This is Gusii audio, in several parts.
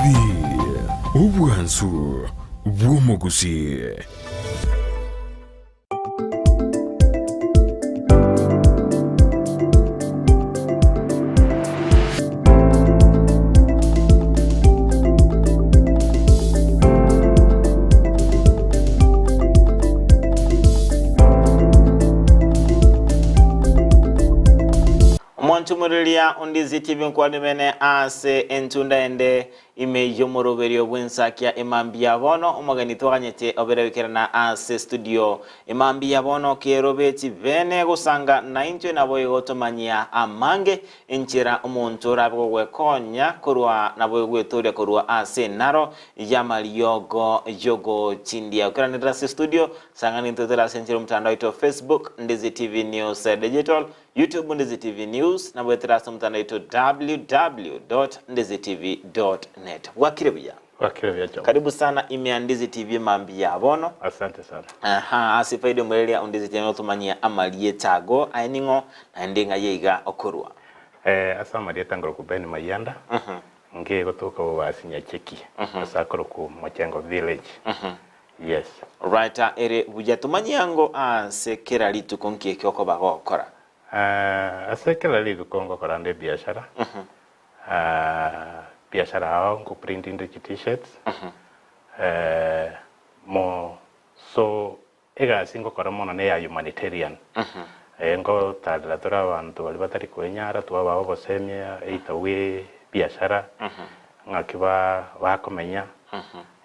TV, obwansu bw'omogusii. Omonchumureria ondizie chibinkwa bimene ase entunda ende ime y'omoroberio bw'ensakia emambia bono omogeni twaganyete obere goikerana ase studio emambia bono kerobeti bene gosanga naintwe naboigo tomanyia amange enchera omonto orabe gogwekonya korwa naboigo gwetoria korwa ase enaro y'amariogo y'ogochindia goikeranera ase studio sang'ana intwe tore ase enchera omotandao oito Facebook Ndizi TV News Digital YouTube Ndizi TV News, na goetera ase omotandao oito www.ndizitv.net. Bwakire buya. Bwakire buya Jomo. Karibu sana ime ya Ndizi TV mambia ya bono. Asante sana. Aha, ase faida omoreria Ondizi TV otomanyia amarieta ago aye ning'o naende ng'ai aiga okorwa. Eh, ase amarieta ngoroku Ben Mayanda, nge gotoka Bobasi Nyacheki, ase akoroku Mochengo Village. Yes. Right, ere buya tomanyie ango ase kera rituko nki eki okoba gokora. Ase kera rituko ngokora nde ebiashara, biashara ao nko print inde chi t-shirts, mo so egasi ngokora mono neya humanitarian, ngotarera tore abanto baria batari koenyara twabaa obosemia either bwe ebiashara, ng'aki ba bakomenya.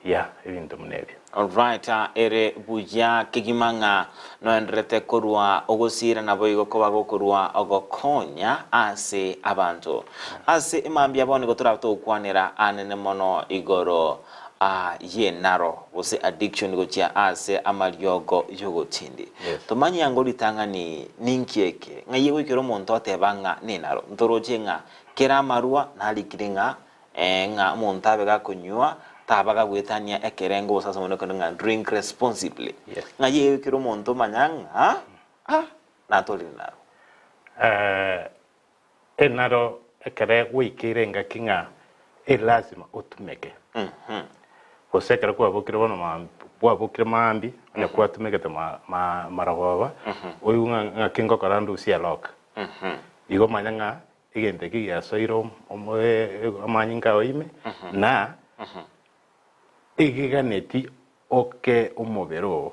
Yeah, ebinto buna ebio. Alright, ere buya kegima ng'a noenderete korwa ogosiira naboigo koba gokorwa ogokonya ase abanto. Ase emambia bono nigo torabe togokwanera anene mono igoro y'enaro gose addiction gochia ase amariogo y'ogotindi. Yes. Tomanye ango ritang'ani ninki eke, ng'ai egoikera omonto oteba ng'a nenaro. Ntoroche ng'a kera amarwa narikire ng'a Ee, ng'a omonto abe gakonywa, taba gagoetania ekerengo gose ase omonwa ekero ng'a drink responsibly. Yes. Ng'a yeo ekero omonto omanya ng'a ah, natorire naro. Eh, enaro ekero gwaikeire engaki ng'a elasima otumeke. Gose ekero kwabokire bono maambi, kwabokire maambi, onye kwatumegete ma- ma- marogoba, oigwe ng'a ng'aki ngokora ndusie elock. Igo manya ng'a Egento ekio giasoire amanyinga ao ime, na egeganeti oke omobere oo.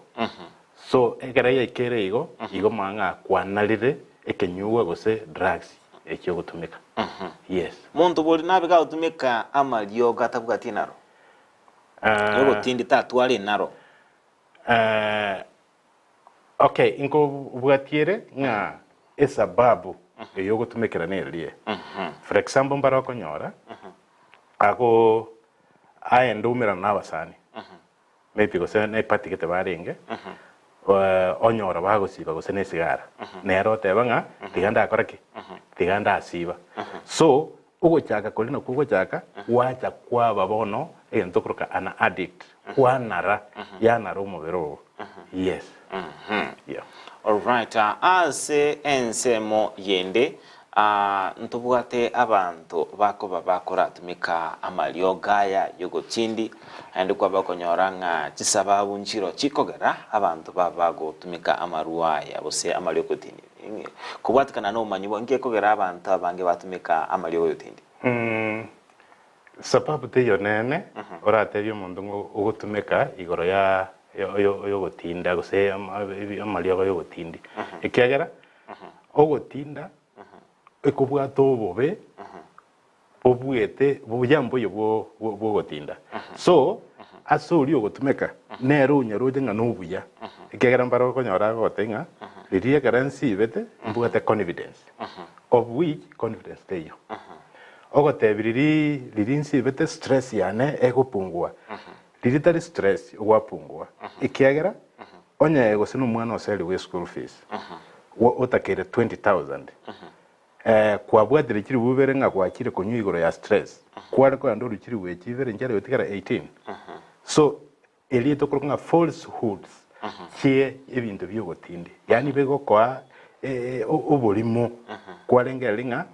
So ekero yaikeire igo, igo manya ng'a kwanarire ekenyugwa gose drugs echio ogotumeka. Yes. Monto bori nabe gagotumeka amariogo atabwati enaro, yogotindi tatwara enaro. Okay, inkobwatie ere ng'a esababu eyogotumekera nererie. For example mbare okonyora ago aende oumerana na abasani maybe gose ne eparty gete barenge onyora bagosiba gose ne esigara nere oteba ng'a tiga ndakora ki? Tiga ndasiba. So Ogochaka koria nakwo ogochaka gwacha kwaba bono egento tokoroka an addict, kwanara, yanara omobere oo. Yes. Yeah. Alright, ase ensemo yende ntobwate abanto bakoba bakoratumeka amariogo aya y'ogotindi, naende kwaba okonyora ng'a chisababu nchiro chikogera abanto baba bagotumeka amarwa aya gose amariogo y'ogotindi. Kobwatekana nobomanyi bwa nki ekogera abanto abange batumeka amariogo y'otindi? Sababu teiyo nene oratebie omonto ng'a ogotumeka igoro ya yogotinda gose amariogo y'ogotindi ekiagera ogotinda ekobwata obobe Bobuete buya mboyo bw'ogotinda. So, ase oria ogotumeka, nere onyaroche ng'a nobuya, ekiagera mbare okonyora agogotebia ng'a riria ekero nsibete mbwate confidence, of which confidence teiyo. Ogotebi riria riria nsibete stress yane egopungua, riria tari stress ogwapungua, ekiagera onye gose nomwana oserigwe eschool fees, otakeire 20,000, Kwabwatire chiribu ibere ng'a gwachire konywa igoro ya stress, kware kogenda orue chiribu echi ibere nchiare gotigara 18. So eria tokoroka ng'a falsehoods chie ebinto biogotindi, yaani bigokoa oborimo kwarengereria ng'a.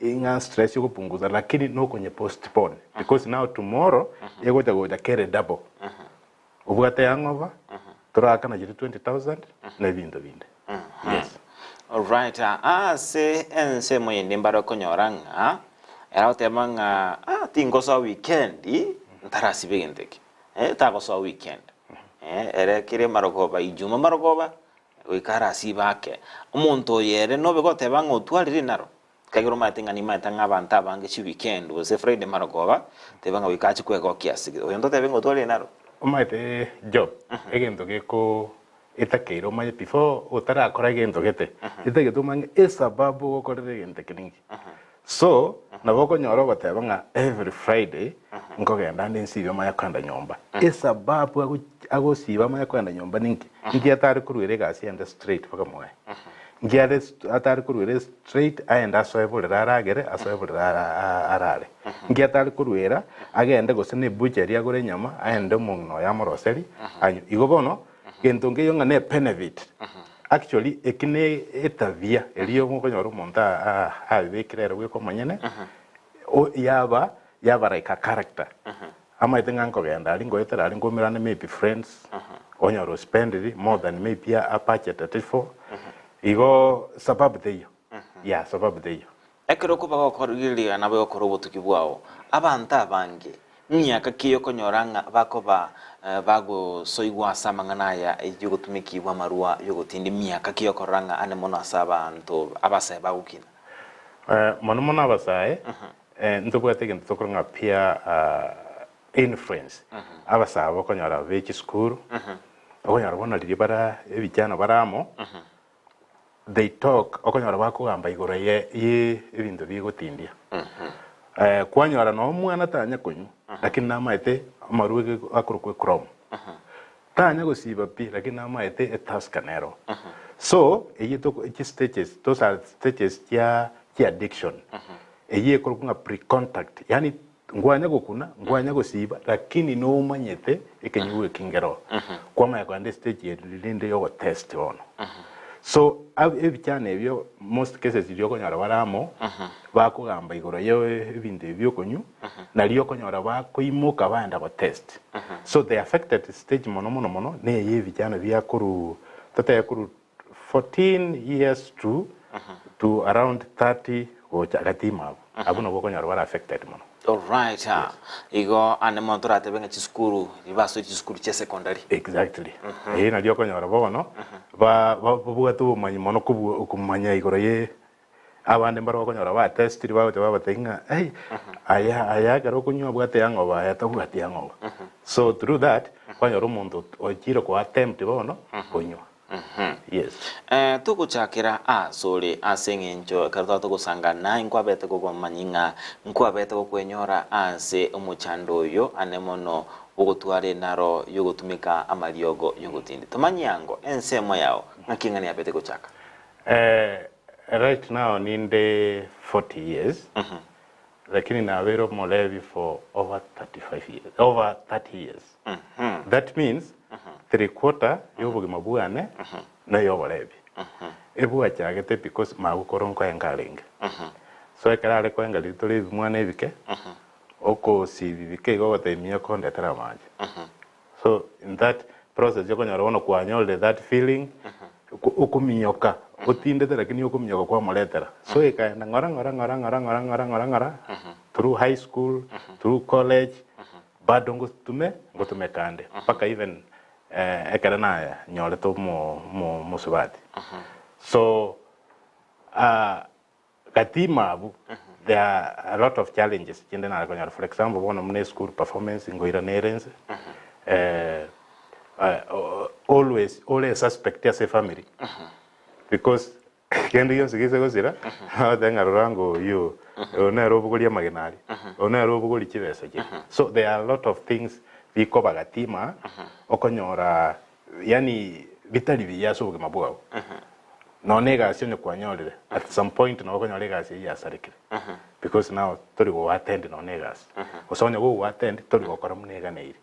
Ing'a stress yogopunguza lakini nokonye postpone because now tomorrow egocha gocha kere double. Obwate hangover, toraakana chiria 20,000 na ebinto binde. Yes. Alright, ase ensemo ende mbare okonyora ng'a ere agoteba ng'a ah tingosoa weekend ntarasiba egento eke, eh tagosoa weekend, eh ere kere marogoba ijuma marogoba goika arasibe ake. Omonto oyo ere nobe goteba ng'a otwarire naro, Ekiagera omanyete ng'a nimaete ng'a abanto abange chiweekend gose Friday marogoba, teba ng'a goika ache kwegokia ase gete. Oyo ntotebe ng'a otwarire naro. Omanyete Job, egento geko etakeire omanye before otarakora egento gete, etagete omanye esababu ogokorera egento eke ninki. So, nabo okonyora ogoteba ng'a every Friday nkogenda ande nsibe amanye kogenda nyomba. Esababu ago agosiba amanye kogenda nyomba ninki? Inki atare koruera egasi ende straight mpaka mwaye? Inki are atare koruera straight aende asoe borere aragere, asoe borere arare? Inki atare koruera agende gose ne butchery agore enyama aende omong'ina oye amoroserie anywe? Igo bono gento nkeiyo ng'a ne benefit. Actually eki ne etabia eria okonyora omonto abebekire ere bweka omonyene yaba yaba like a character. Amaete ng'a nkogenda aria ngoetera aria nkoumerane maybe friends, onyore ospendiri more than maybe a budgeted for, igo sababu teiyo, yeah sababu teiyo. Ekero okoba gokorigereria nabo egokora obotuki bwao, abanto abange miaka ki okonyora ng'a bakoba bagosoigwa ase amang'ana aya y'ogotumekigwa amarwa y'ogotindi miaka ki okorora ng'a ane mono ase abanto abasae bagokina? Mono mono abasae Ntobwate egento tokorwa ng'a peer influence, abasae bokonyora be chisukuru, okonyora bono riria bara ebichano bare amo, they talk okonyora bakogamba igoro ye ye ebinto bigotindia. Kwanyora noo omwana tanya konywa, lakini namaete amarwa ege akorokwa echrome. Tanya gosiba pi, lakini namaete etusker nero. So, eyio toko chistages, those are stages chia chia addiction. Eyio ekorokwa ng'a pre-contact, yaani nkwanya gokuna, nkwanya gosiba, lakini nomanyete ekenyugwa eki nkero. Kwamanya kogenda estage eri rende ya ogotest bono. So, ab ebichana ebio most cases riria okonyora bare amo, bakogamba igoro ya ebinto ebi biokonywa, nario okonyora bakoimoka baenda gotest. So the affected stage mono mono mono neye ebichana bia korwa totebe korwa 14 years to to around 30 gocha gati ime abwo. Abwo nabwo okonyora bare affected mono. Alright, ah. Igo ande mono toratebe ng'a chisukuru ribasoe chisukuru chia secondary. Exactly. Eye nario okonyora bono ba babwate obomanyi mono kobua okomanya igoro ye Abande mbare okonyora batestiri bagocha babatebia ng'a ei, aya aya ekero okonywa abwate hangover aya tabwati hangover. So through that, kwanyora omonto ochire ko attempt bono konywa. Yes. Eh, togochakera asore ase eng'encho ekero twaba togosangana nkwabete gokomanya ng'a nkwabete gokwenyora ase omochando oyo ane mono bw'ogotwara enaro y'ogotumeka amariogo y'ogotindi. Tomanye ango ensemo yao ng'aki eng'ana yabete gochaka. Eh, right now ninde 40 years lakini nabeire omolevi for over 35 years, over 30 years. That means 3 quarter y'obogima bwane neyobolevi. Ebwachagete because magokoro nkoenga arenge. So ekero are koenga riria tore ebimwana ebike, okosibi bike igo ogotebia miyo kondetera amache. So in that process okonyora bono kwanyorire that feeling, okominyoka otindete lakini okominyoka kwamoretera. So ekaenda ng'ora ng'ora ng'ora ng'ora ng'ora ng'ora ng'ora ng'ora through high school, through college, bado ngotume ngotumeka ande mpaka even ekero nanyorete omo omo omosubati. So Gati ime abwo, there are a lot of challenges chinde nare konyora. For example, bono buna eschool performance ngoirana ere inse, always ore suspect ase efamily because kende gionsi gese gosira, bagoteba ng'a rora ng'a oyio oyo nere obogoria amagena aria, oyo nere obogoria chibesa chiria. So there are a lot of things bikoba gati ime aa, okonyora yaani bitari biya ase obogima bwao. Nonya na egasi onye kwanyorire, at some point nabo okonyora egasi eyio yasarekire because now tori go attend nonya na egasi. Gose onye gogo attend tori gokora buna eganeiri.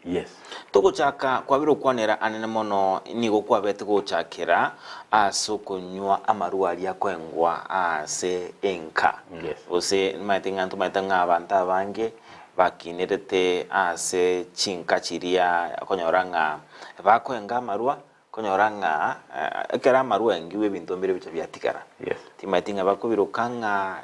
Yes. Togochaka kwabire gokwanera anene mono nigo kwabete gochakera ase okonywa amarwa aria akoengwa ase enka. Yes. Gose nimaete ng'a ntomaete ng'a abanto abange bakinerete ase chinka chiria okonyora ng'a bakoenga amarwa Konyora ng'a ekero amarwa aengigwe ebinto mbire bicha biatigara. Yes. Timaeti ng'a bakobiroka ng'a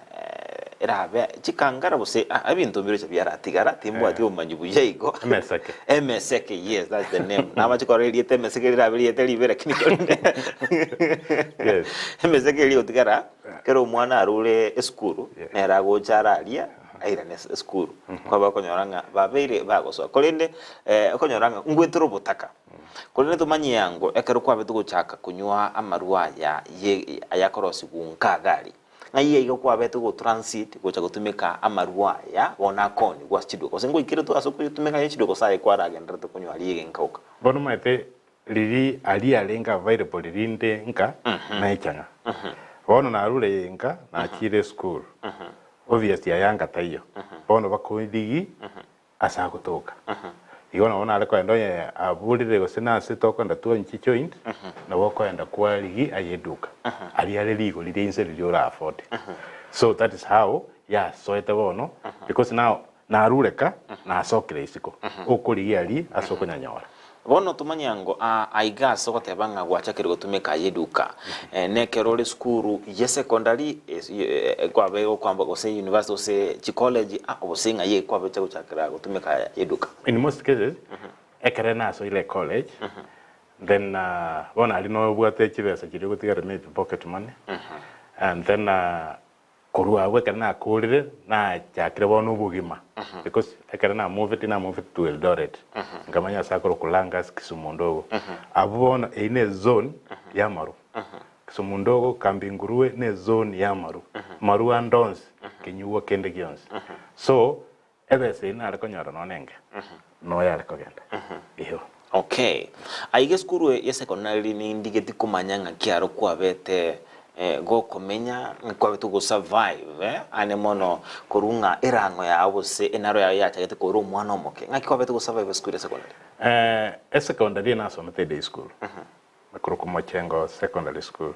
erabe chikangara gose ah ebinto mbire bicha biaratigara, timbwati obomanyi buya igo. Emeseke. Emeseke, yes that's the name. Namache korora erieta emeseke rirabe riete ribe lakini korende Yes. emeseke eria egotigara, ekero omwana arure esukuru, Yes. nere agocha araria, airane ase esukuru. Kwaba okonyora ng'a babeire bagosoa. Korende okonyora ng'a ngwetera obotaka. Korende tomanye ango ekero kwabete gochaka konywa amarwa aya ye ayakorosigwa nka agari, ng'ai aiga kwabete go transit gocha gotumeka amarwa aya bono akoonigwa ase chiduka, gose ngoikeretwe ase okoyotumeka aye chiduka gose aye kwaragendererete konywa aria egenkauka. Bono omanyete riria aria arenge available riria inde nka naichang'a. Bono narure nka nachire esukuru, obviously aya nka taiyo, bono bakondigia ase agotoka. Igo nabo nare koenda onye aburire gose nase tokoenda twanchi joint, nabo okoenda kwa rigi aye eduka. Aria are rigori ria inse riria ora afford. So that is how yasoete bono because now narure ka nasokire isiko okorigia aria ase okonyanyora. Bono tomanye ango aa aiga ase ogoteba ng'a gwachakire gotumeka aye eduka, nekero ore esukuru ye secondary kwabeire gokwamba gose university gose chicollege aa gose ng'ai kwabeche gochakera gotumeka aye eduka. In most cases, ekere nasoire ecollege, then bono aria nobwate chibesa chiria ogotigara maybe pocket money, and then Korwa agwo ekero nakoorire, nachakire bono obogima, because ekero namoveti namoveti to Eldoret, nkamanya ase akorokwa Langas Kisumu Ndogo. Abwo bono eyio ne ezone y'amaru. Kisumu Ndogo, Kambi Nguruwe ne ezone y'amaru. Maru ande onsi, kenyugwa kende gionsi. So, Ebesa eyio nare konyora nonya nenke, noyo are kogenda. Iyo. Okay. Aiga esukuru ya secondary nindigeti komanya ng'a kiaro kwabete eh, gokomenya, ng'a kwabete go survive eh, ane mono korwa ng'a erang'o yao gose enaro yao yachagete kore omwana omoke. Ng'aki kwabete go survive esukuru ya secondary? Eh, esecondary eye nasomete eday school, ekorokwa Mochengo Secondary School.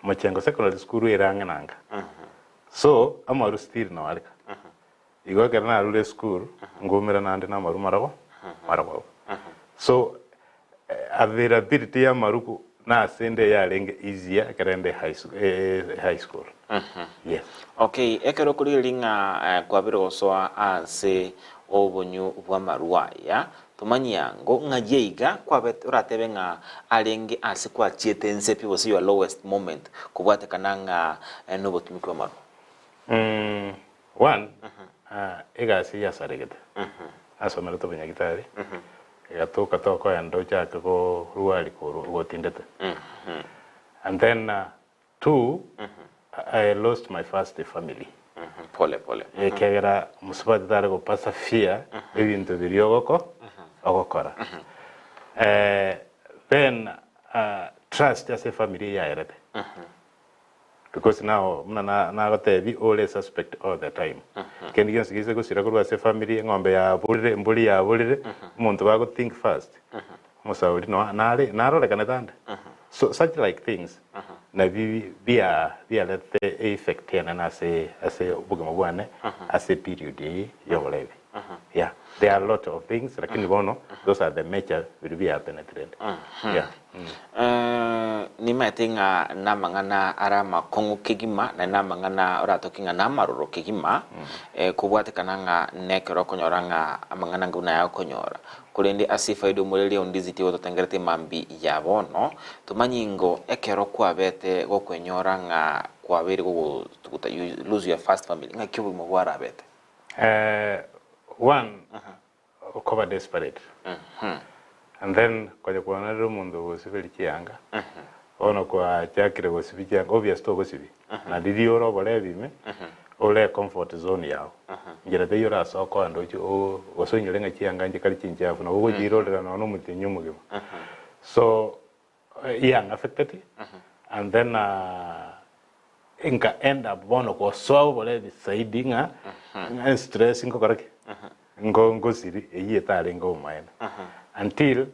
Mochengo Secondary School ere ang'e na nka. So, amaru still noo are ka. Igo ekero narure esukuru, ngumera naende namaru marogo marogoba. So availability y'amaruku nase ende yarenge easier ekero ende high high school. Yes. Okay, ekero okorigereria ng'a kwabire gosoa ase obonyu bw'amarwa aya, tomanyie ango ng'ai aiga kwabete oratebe ng'a arenge ase kwachiete nse pi gose your lowest moment kobwatekana ng'a nobotumiki bw'amarwa? One, egasi eyio asaregete, asomerete obonyagitari, egatoka tokoenda ochake korwari korwa ogotindete. And then two, I lost my first family. Pole pole. Ekiagera mosubati tare gopasa fear ebinto biria ogoko ogokora. Then trust ase efamily eyio yaerete. Because now buna na nagotebi ore suspect all the time. Kende gionsi gese gosira korwa ase family eng'ombe yaborire embori yaborire omonto bago think first omosauri no nare narorekanete ande. So such like things nabi bia biarete effect enene ase ase obogima bwane ase period eye ya oborebi. Yeah there are a lot of things lakini bono those are the major biria bia happenete rende. Yeah. Nimaete ng'a namang'ana are amakong'u kegima, naende namang'ana oratoke ng'a namaroro kegima, kobwatekana ng'a nekero okonyora ng'a amang'ana anga buna aya okonyora. Korende ase efaida omoreri ondiziti ototengerete mambia ya bono, tomanye ingo ekero kwabete gokwenyora ng'a kwabeire gogotuguta you lose your first family, ng'aki obogima bwarabete? One, okoba desperate and then konya kwanarire omonto ogosiberia chianga bono kwachakire gosibia chianga obvious togosibia na riria ore oborebi ime ore ecomfort zone yao nchera teiyo orasoke ogende ochi o gose onyore ng'a chianga nchikare chinchafu nabo ogochiirorera nonya na omotienyi omogima so yang affected. And then nka end up bono gosoa oborebi zaidi ng'a ng'a stress nkokora ki? Nko ngosiri eyio etarenge obomaene. Until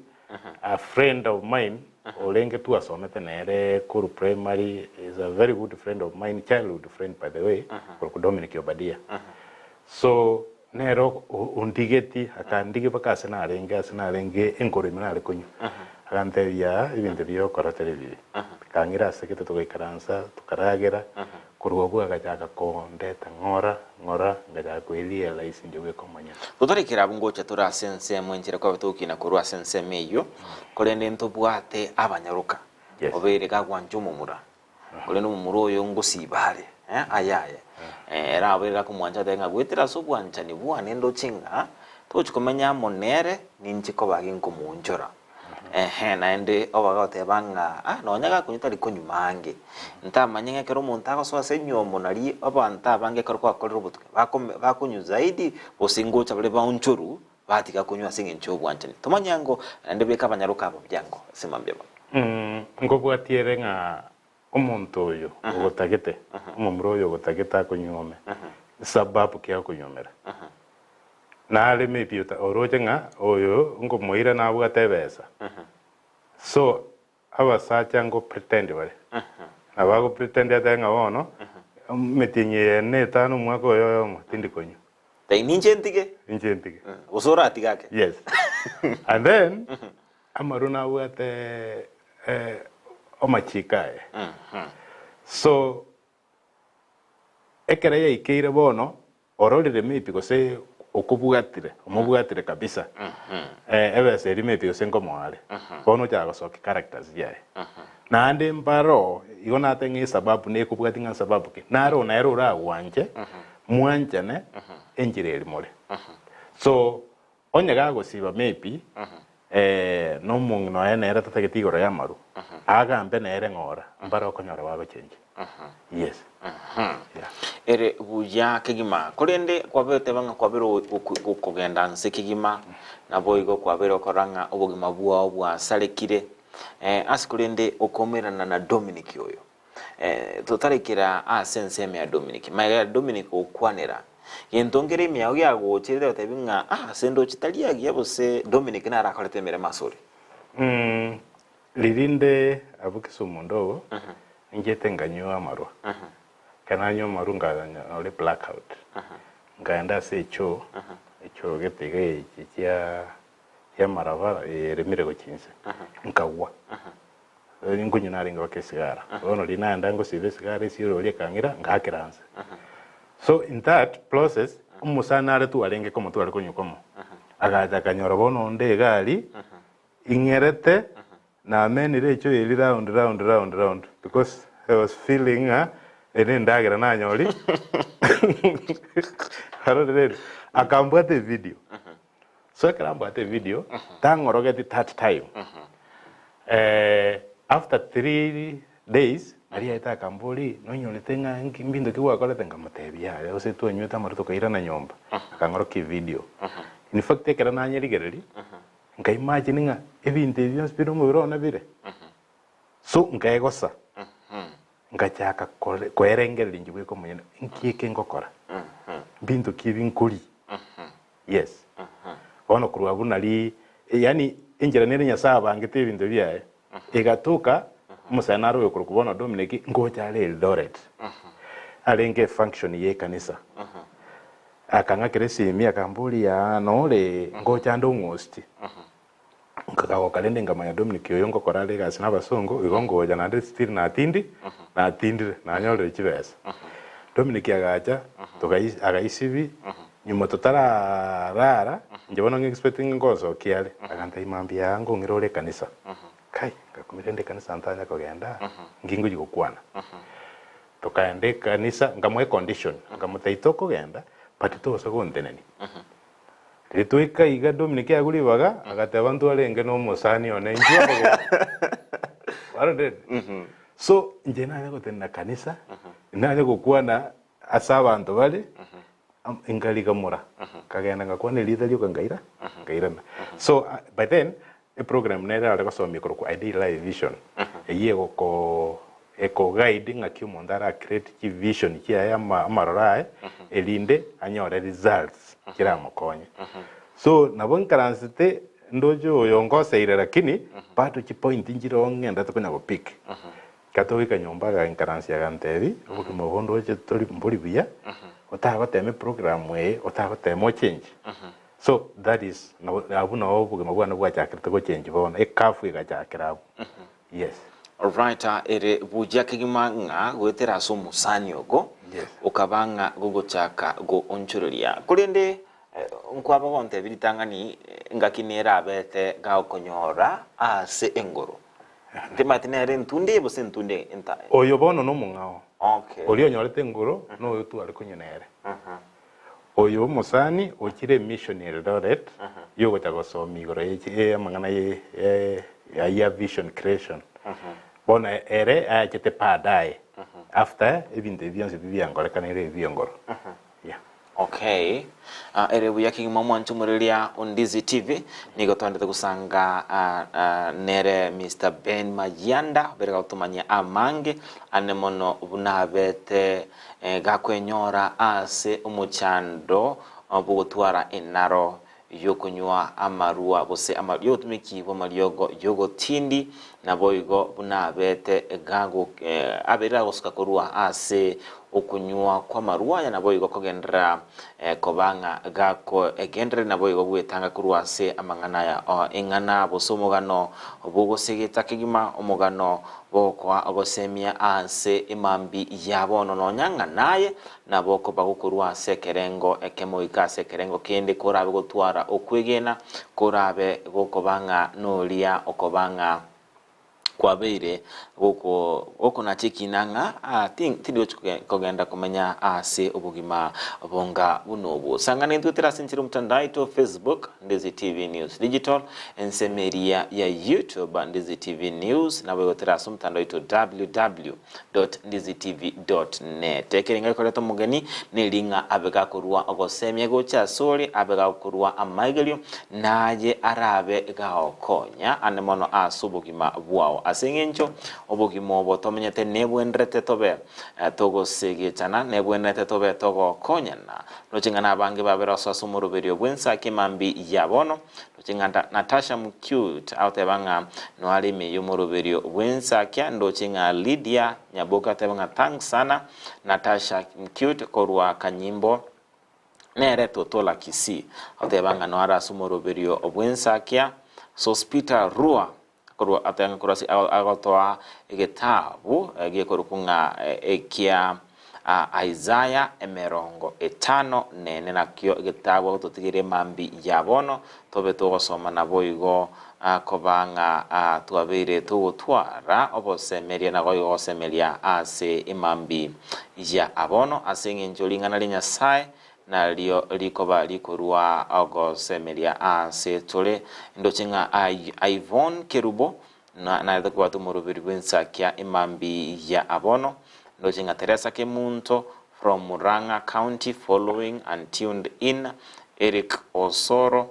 a friend of mine orenge twasomete nere korwa primary is a very good friend of mine, childhood friend by the way, korokwa Dominic Obadia. So Nere ondigeti, akandigia mpaka ase narenge, ase narenge enkoro ime nare konywa. Agantebia, Ebinto ebi ogokora tari bibe. Akang'ira ase gete togaikaransa, tokaragera. Korwa abwo agachaka kondeta ng'ora, ng'ora, ngachaka koerealize inche bweka omonyene. Totarekire abwo ngocha tore ase ensemo enchera kwabe togokina korwa ase ensemo eyio, korende ntobwate abanyaroka, Yes. obeire gagwancha omomura. Korende omomura oyo ngosiba are, eh, aye aye. Eh, ere abeire gakomwancha atebe ng'a goetera ase obwanchani bwane ndoche ng'a tochi komenya amo nere, ninche koba ginkomoonchora. Ehe, naende oba goteba ng'a ah, nonya gakonywa tari konywa mange. Ntamanye ng'a ekero omonto agosoa ase enyiomo nari abanto abange ekero gwakorire obotuki bakome bakonywa zaidi, gose ngocha bare baonchoru, batiga konywa ase engencho y'obwanchani. Tomanye ango, naende beka abanyaroka aba buya ango ase mambia bono. Nkobwatie ere ng'a omonto oyo ogotagete, omomura oyo ogotagete akonyuome, sababu ki akonyuomera? Nare maybe ota oroche ng'a oyo nkomoira nabwate ebesa, so Abasacha ngo pretend bare. Nabo ago pretend atebe ng'a bono emetienyi eye ene etano omwaka oyo oyomo tindi konywa. Tai ninche ntige. Ninche ntige. Gose oratige ake. Yes. And then amarwa nabwate amachiko aye. So Ekero yaikeire bono, ororire maybe gose okobwatire, omobwatire kabisa, ebesa eria maybe gose nkomoa are, bono ochaka gosokia characters chiaye. Naende mbaro, igo nateba ng'a esababu nekobwatia ng'a nsababu ki, naro nere oragwanche, mwanchane enchera eria more. So, Onye gagosiba maybe nomong'ina oye nere tatageti igoro y'amaru, agambe nere ng'ora, mbare okonyora bagochenchia. Yes. Yeah. Ere buya kegima, korende kwabeire oteba ng'a kwabeire gokogenda nse kegima, naboigo kwabeire okorora ng'a obogima bwao bwasarekire, ase korende okoumerana na Dominic oyo. Totarekera ase ensemo ya Dominic. Magega ya Dominic gokwanera, gento nkere ime yao giagocherete gotebi ng'a ah, ase ndoche tari agiya gose Dominic naro akorete emeremo asore. Riria inde abwo Kisumu ndogo, ninchiete nkanywa amarwa. Ekero nanywa amarwa nkanyora eblackout. Nkaenda ase echoo, echoo gete iga echi chia chiamaraba eremire gochia inse, nkagwa. Nkonywa narenge mpaka esigara. Bono riria naenda ngosiba esigara esioro oria ekang'ira, ngaakera nse. So in that process, omosani are twarenge komo tware konywa komo, agacha akanyora bono onde iga aria, ing'erete, namenire echo eria round round round round because I was feeling ng'a ere nendagera nanyori arorire ere, akambwata evideo. So ekero ambwate evideo, tang'orogeti that time. After 3 days, naria aete akamboria, nonyorete ng'a nki mbinto ki gwakorete? Nkamotebia yaya, gose twanywete amarwa tokairana nyomba. Akang'orokia evideo. In fact ekero nanyerigereria, nka imagine ng'a ebinto ebi bionsi bire omobere one bire. So nkaegosa, ngachaka kore koerengereria inche bweka omonyene, nki eke ngokora? Mbinto ki ebi nkoria? Yes. Bono korwa abwo nari yaani enchera nere Nyasae abangete ebinto biaye, egatoka omosae nare oyokorokwa bono Dominic ngocha are Eldoret. Arenge efunction ye ekanisa. Akang'akera esimi akamboria yaa nore ngocha ande ong'ostie. Nkakagoka rende nkamanya Dominic oyo ngokora are egasi na abasongo igo ngocha naende still natindi natindire nanyorire chibesa. Dominic agacha togai agaisibi nyuma totararara inche bono ng'a expecting ngosokia are agantebia mambia aa ngong'ira ore ekanisa. Kai ngakumia rende ekanisa ntanya kogenda nki ngochia gokwana. Tokaenda ekanisa nkamoa econdition nkamotebia tokogenda but tosa gontenenia. Riria twaika iga Dominic agwo ribaga, agateba ntwarenge na omosani one inchuo amagoro. Warorire? So inche nanya gotenena kanisa, nanya gokwana ase abanto bare, am- nkarigamora, nkagenda ngakwana erieta rioka nkaira, nkairana. So by then, eprogram nere are gosomia korokwa Ideal Life Vision, eyio egoko. Ekoguide ng'aki omonto ara create chivision chiaye ama amaroro aye erinde anyore results chiramokonye. So nabo nkaransete ndoche oyo ongoseire lakini bado chipoint nchire oo ng'endete konya gopick. Katogoika nyomba againkaransia agantebi, obogima obo ndoche tori mbori buya, otagotema eprogram eye, otagotema ochange. So that is nabo abwo nabo obogima bwane bwachakerete gochange bono, ecurve egachakera abwo. Yes. Alright, ere buya kegima ng'a goetera ase omosani ogo, Yes. okaba ng'a gogochaka goonchoreria. Korende nkwaba gontebia ritang'ani engaki nerabete gagokonyora ase engoro. Ntimanyeti nere entunde eye gose entunde enta. Oyo bono nomong'ao. Okay. Oria onyorete engoro noyo tware konywa nere. Oyo omosani ochire emission Eldoret yogocha gosomia igoro ye chi- amang'ana ye ye ya vision creation. Bono ere achete baadaye after ebinto ebi bionsi bi biankorekanire ebi bi'engoro. Yeah. Okay. Ah, ere buya kegima omwancho omoreria o Ndizi TV nigo twandete gosanga ah, ah, nere Mr. Ben Mayanda bere gotomanyia amange ane mono buna abete eh, gakwenyora ase omochando ah, bw'ogotwara enaro y'okonywa amarua gose ama y'obotumiki bw'amariogo y'ogotindi, naboigo buna abete gago aberire agosuka korwa ase okonywa kw'amarua aya, naboigo kogenderera koba ng'a gakoegendereria, naboigo gwetanga korwa ase amang'ana aya o eng'ana gose omogano bw'ogosegeta kegima, omogano bw'ogokoa ogosemia ase emambi ya bono, nonya ng'a naye Nabo okoba gokorua ase ekerengo ekemo goika ase ekerengo kende korabe gotwara okwegena, korabe gokoba ng'a noria okoba ng'a kwabeire goko gokonacha ekina ng'a tindi gochi kogenda komenya ase obogima bonga buna obwo. Sang'ana intwe tore ase enchera omotandao aito Facebook, Ndezi TV News Digital, ensemo eria ya YouTube, Ndezi TV News, naboigo tore ase omotandao oito www. Ndizitv.net. Ekerengo gekoreta omogeni neri ng'a abe gakorua ogosemia gocha asore, abe gakorua amaigerio, naye arabe gagokonya ande mono ase obogima bwao. Ase engencho obogima obo tomenyete nebwenerete tobe togosegetana, nebwenerete tobe togokonyana. Roche ng'a nabange babere ase ase omoroberio bw'ensa kemambia ya bono, Ndoche ng'a Natasha Mcute agoteba ng'a noare ime y'omoroberio bw'ensakia, ndoche ng'a Lydia Nyaboke agoteba ng'a thanks sana Natasha Mcute korwa Kanyimbo nere Totola Kisii agoteba ng'a noare ase omoroberio bw'ensakia, Sospita Rua Korwa ateba ng'a korwa ase agotoa egetabu gekorokwa ng'a ekia Isaya emerongo etano nene nakio egetabu agototigeria emambia ya bono tobe togosoma naboigo koba ng'a twabeire togotwara obosemeria naboigo gosemeria ase emambia ya bono ase eng'encho ring'ana ria Nyasae Nario rikoba rikorua ogosemeria aase tore. Ndoche ng'a Yvonne Kerubo narete kobwata omoroberi bw'ensakia emambi ya abono. Ndoche ng'a Teresa Kemunto from Murang'a County following and tuned in. Eric Osoro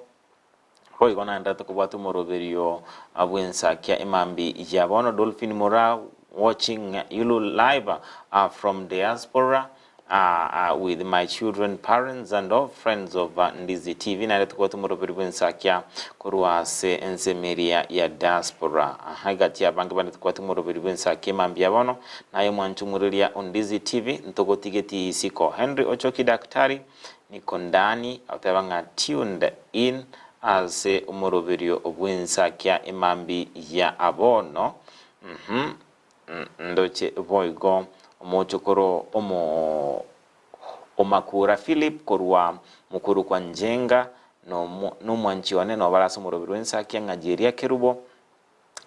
Boigo naenderete kobwata omoroberio bw'ensakia emambi ya bono. Dolphin Moraa watching you live from diaspora with my children, parents and all friends of Ndizi TV. Naenderete kobwata omoroberio bw'ensakia korwa ase ensemo eria ya diaspora. Aha, egati y'abange baenderete kobwata omoroberio bw'ensakia emambi ya bono. Naye omwanchi omoreria o Ndizi TV, ntogotigetie isiko. Henry Ochoki Daktari Niko ndani, agoteba ng'a tuned in ase omoroberio bw'ensakia emambi ya abono, uhum, ndoche boigo omochokoro omo Omakura Philip korwa mokuru kwa Njenga, nomwanchi one nobare ase omoroberio bw'ensakia ng'a Jeria Kerubo,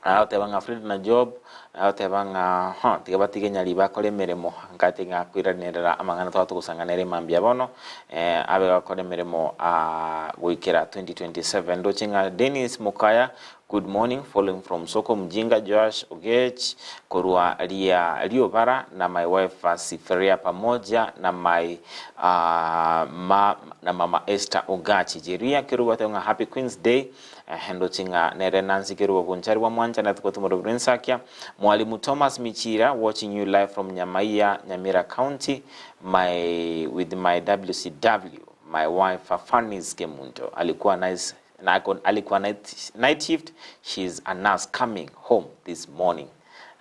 Agoteba ng'a Fred na Job, agoteba ng'a huh, tiga batige nyari bakore emeremo, nkate ng'a koiranerera amang'ana twaba togosanga nere mambia bono, eh, abe gakora emeremo ah, goikera 2027. Ndoche ng'a Dennis Mokaya, good morning, following from Soko Mjinga, Joash Ogech, korwa ria Riobara, na my wife Siferia pamoja na my ah, ma, na mama Esther Ogachi. Jeria Kerubo ateba ng'a happy Queen's Day, Ndoche ng'a nere Nancy Kerubo Bonchari bwa Mwancha natwe gotumora oborwa ensakia. Mwalimu Thomas Michira watching you live from Nyamaiya, Nyamira County, my with my WCW, my wife Fanny's Kemunto alikuwa nice alikuwa night, night shift, she's a nurse coming home this morning.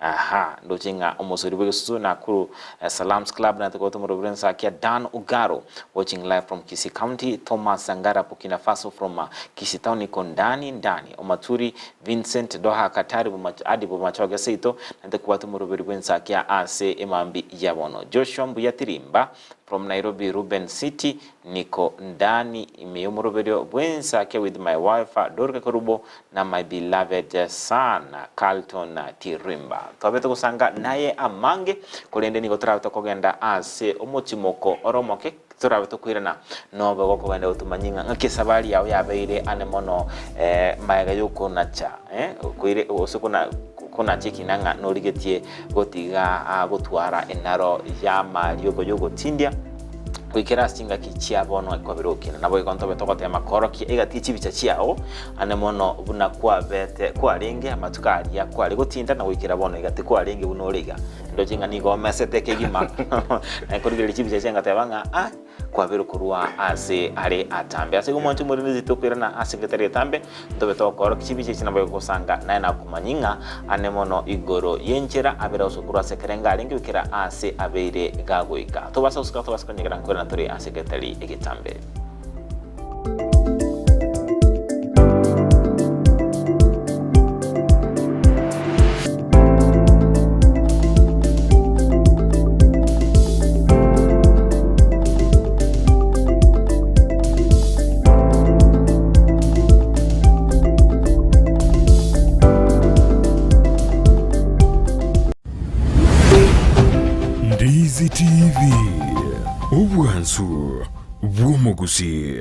Aha, ndoche ng'a omosori bw'egesusu Nakuru Salams Club na togote omorobiri Nsakia Dan Ugaro watching live from Kisii County, Thomas Sangara Burkina Faso from Kisii Town niko ndani ndani, Omaturi Vincent Doha Katari Adi Bomachoge seito nainte kobwate omoroberi bw'ensakia ase emambi ya bono. Joshua Mbuya Tirimba from Nairobi Ruben City niko ndani ime y'omoroberio bw'ensakia with my wife Dorca Kerubo na my beloved son Carlton Tirimba. Twabete gosanga naye amange korende nigo torabe tokogenda ase omotimoko ore omoke Torabe tokoirana nobe gokogenda gotomanyia ng'a ng'aki esabari yao yabeire ane mono magega y'okonacha koire gose konacha ekina ng'a norigetie gotiga gotwara enaro y'amariogo y'ogotindia goikera ase chingaki chia bono ekwabere gokina. Naboigo ntobe togotema koorokia egati ye chibicha chiao ane mono buna kwabete kwarenge amatuko aria kware gotinda na goikera bono iga tikwarenge buna ore iga. Ndoche ng'a nigo omesete kegima, naye korigereria chibicha chiaye ngateba ng'a ah, kwabeire korwa ase are atambe. Ase igo mwanche omoremezi tokoirana ase egetari getambe, ntobe tokoorokia chibicha echi nabo egosanga naye nakomanyia ng'a ane mono igoro y'enchera abere gose korwa ase ekerengo arenge goikera aase abeire gagoika. Tobasa gosuka tobasa konyegera nkoirana tore ase egetari egetambe. Ndizi TV, obwansu bw'omogusi.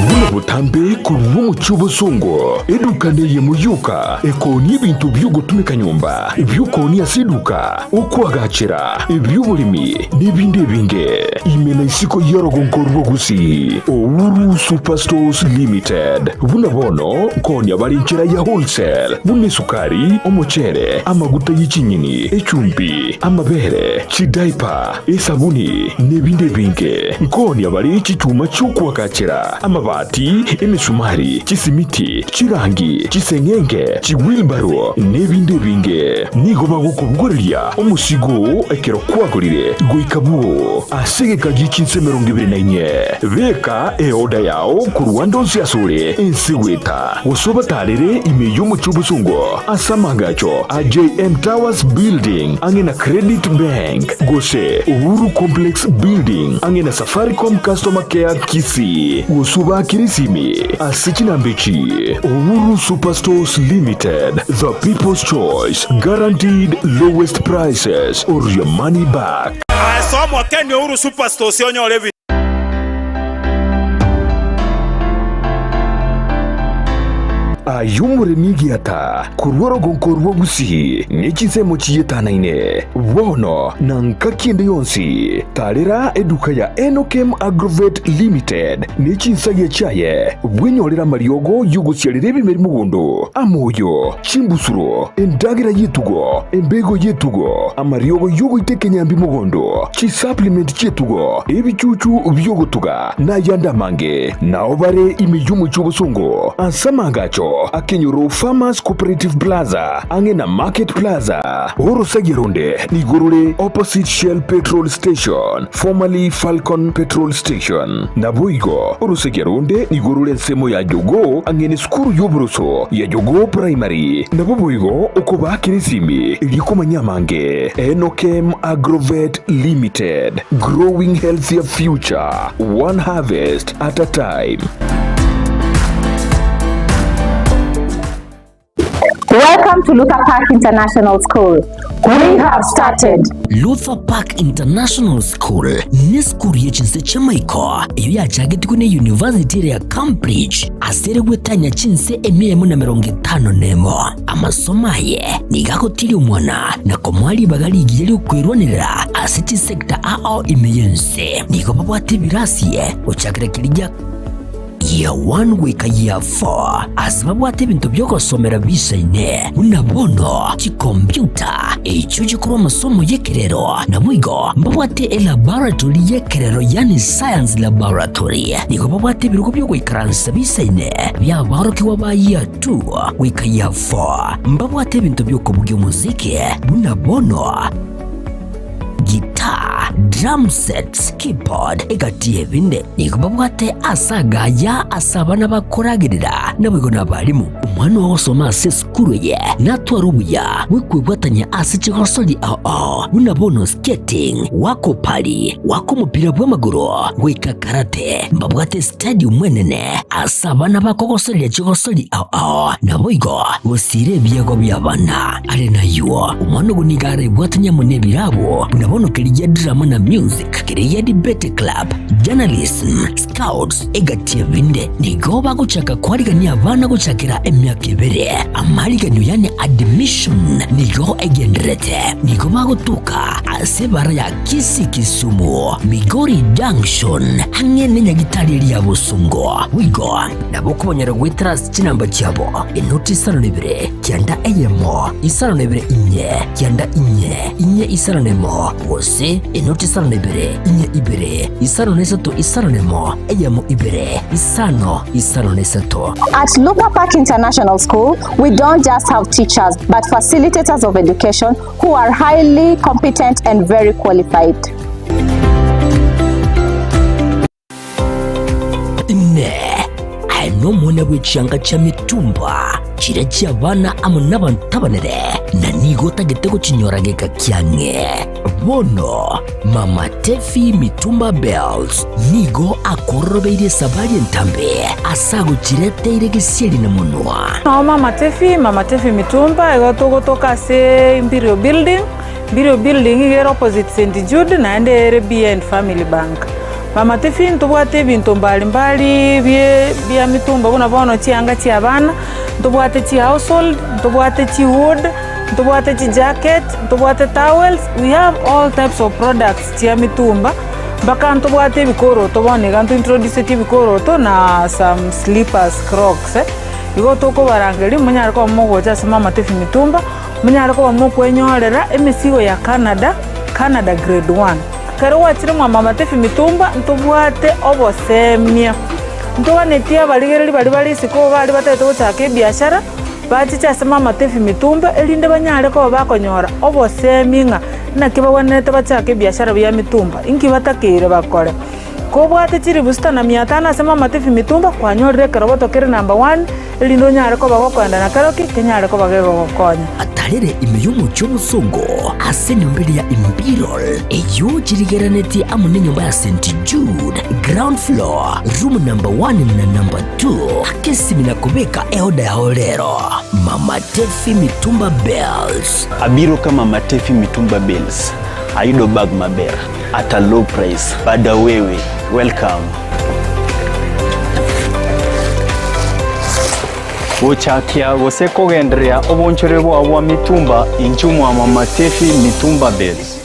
Buna botambe korwa omochie obosongo, eduka neyemo yoka ekoonia ebinto bi'ogotumeka nyomba, ebi'okoonia ase eduka, okoagachera, ebi'oboremi, na ebinde ebinge. Ime na isiko y'orogongo rwa Gusii, Uhuru Superstores Limited. Buna bono nkoonia bare enchera ya wholesale, buna esukari, omochere, amaguta ye chinyeni, echumbi, amabere, chidaipa, esabuni, na ebinde ebinge. Nkoonia bare chichuma chi'okoagachera, amabati, emesumari, chisimiti, chirangi, chiseng'enge, chiwilbaro, na ebinde ebinge. Nigo bagokobogoreria omosigo oo ekero kwagorire goika bwoo ase egeka gie chinsa 24. Beka eoda yao korwa ande onsi asore ense goeta, gose obatarere ime y'omochie obosongo ase amaagacho a JM Towers Building ang'e na Credit Bank, gose Uhuru Complex Building ang'e na Safaricom Customer Care Kisii, gose obaakere esimi ase chinamba echi, Uhuru Superstores Limited, the people's choice, guaranteed lowest prices or your money back. Ase omokeni Uhuru Superstores onyore ebi. Aye omoremi egiata korwa orogonko rwa Gusii ne chinsemo chiyetanaine, bono na ngaki ende yonsi, tarera eduka ya Enokem Agrovet Limited ne chinsagia chiaye, bwenyorere amariogo y'ogosiarera ebimeri mogondo, amoyo, chimbusuro, endagera y'etugo, embego y'etugo, amariogo y'ogoita ekenyambi mogondo, chisupplement chi'etugo, ebichuchu bi'ogotuga, na ayande amange. Nao bare ime y'omochie obosongo ase amaagacho akenyoro Farmers Cooperative Plaza ang'e na Market Plaza. Orosagia ronde nigo rore opposite Shell Petrol Station, formerly Falcon Petrol Station. Naboigo orosagia ronde nigo rore ensemo ya Jogoo ang'e nesukuru y'oboroso ya Jogoo Primary. Nabo boigo okobaakera esimi erio komanya amange. Enokem Agrovet Limited, growing healthier future, one harvest at a time. Welcome to Luther Park International School. We have started. Luther Park International School nesukuru ye chinse chi'amaiko eyio yachagetigwe ne University ere ya Cambridge ase ere gwetania chinse emia emo na 51. Amasomo aye nigo agotiria omwana na komoa ribaga rigiya ri'okwerwanerera ase chisector ao ime y'ense. Nigo babwate ebirasi gochakera keria gia. Year 1 goika Year 4 ase babwate ebinto bi'ogosomera biisaine, buna bono chikompiuta, echio chikorwa amasomo y'ekerero, naboigo mbabwate elaboratory y'ekerero yaani science laboratory. Nigo babwate ebirogo bi'ogoikaransa biisaine bi'aborokigwa ba Year 2 goika Year 4. Mbabwate ebinto bi'okobugia omosiki buna bono Guitar, drum sets, keyboard, egati y'ebinde. Nigo babwate ase agaya ase abana bakoragerera, naboigo nabarimu. Omwana ogosoma ase esukuru eye natware obuya bw'okwebwatania ase chigosori ao ao buna bono skating, goaka opari, goaka omopira bw'amagoro, goika karate. Mbabwate estadium enene ase abana bakogosoreria chigosori ao ao, naboigo gosiira ebiegwa bi'abana. Are nayio, omwana ogo nigo arebwatanie amo nebirabu buna bono keria drama na music, keria debate club, journalism, scouts, egati ebinde. Nigo bagochaka koarigania abana gochakera emiaka ebere. Amariganio yaani admission nigo egendererete. Nigo bagotoka ase ebara ya Kisii Kisumu, Migori Junction, ang'e nenyagitari eria ya Bosongo. Boigo nabo okobanyora goetera ase chinamba chiabo, enoti isano na ibere, kianda eyemo, isano na ibere inye, kianda inye, inye isano na emo, gose enoti isano na ibere, inye ibere, isano na isato isano na emo, eyemo ibere, isano, isano na isato. At Luther Park International School, we don't just have teachers, but facilitators of education who are highly competent and very qualified. Inee! Aye nomwana bwe chianga chia mitumba, chiria chi'abana amo nabanto abanene, na nigo otagete gochinyora geka kiang'e? Bono Mama Tefi Mitumba Bells nigo akororobeirie esabari entambe ase agochireteire gesieri na monwa. Nao Mama Tefi, Mama Tefi Mitumba, igo togotoka ase Imperial Building, Imperial Building iga ere opposite St Jude naende ere behind Family Bank. Mama Tefi ntobwate ebinto mbali mbali bie bia mitumba buna bono chianga chia abana, ntobwate chi household, ntobwate chi wood, ntobwate chi jacket, ntobwate towels, we have all types of products chia mitumba, mpaka ntobwate ebikoroto bono iga nto introduceti ebikoroto na some slippers, crocs. Igo tokobarangeria monyare koba mogocha ase Mama Tefi Mitumba, Monyare koba mokwenyorera emesigo ya Canada, Canada grade one. Ekero gwachire mwa Mama Tefi Mitumba ntobwate obosemia. Ntoganetie abarigereria baria bare isiko baria batagete gochaka ebiashara, bachiche ase Mama Tefi Mitumba erinde banyare koba bakonyora obosemia ng'a naki bagwenerete bachake ebiashara bia mitumba, inki batakeire bakore. Kobwate chilifu sita na mia tano ase Mama Tefi Mitumba, kwanyorire ekeroboto kere number one, erinde onyare koba gokoenda na kero ki kenyare koba gegogokonya. Atarere ime y'omochie omosongo ase enyomba eria ya Imperial, eyio chirigerenetie amo nenyomba ya St. Jude, ground floor, room number one na number two. Aka esimi na kobeka eoda yao rero. Mama Tefi Mitumba Bales. Abiro ka Mama Tefi Mitumba Bales, ayudo bag maber at a low price. Bada wewe, welcome. Gochakia gose kogendereria obonchore bwao bwa mitumba inchuo mwa Mama Tefi Mitumba Bales.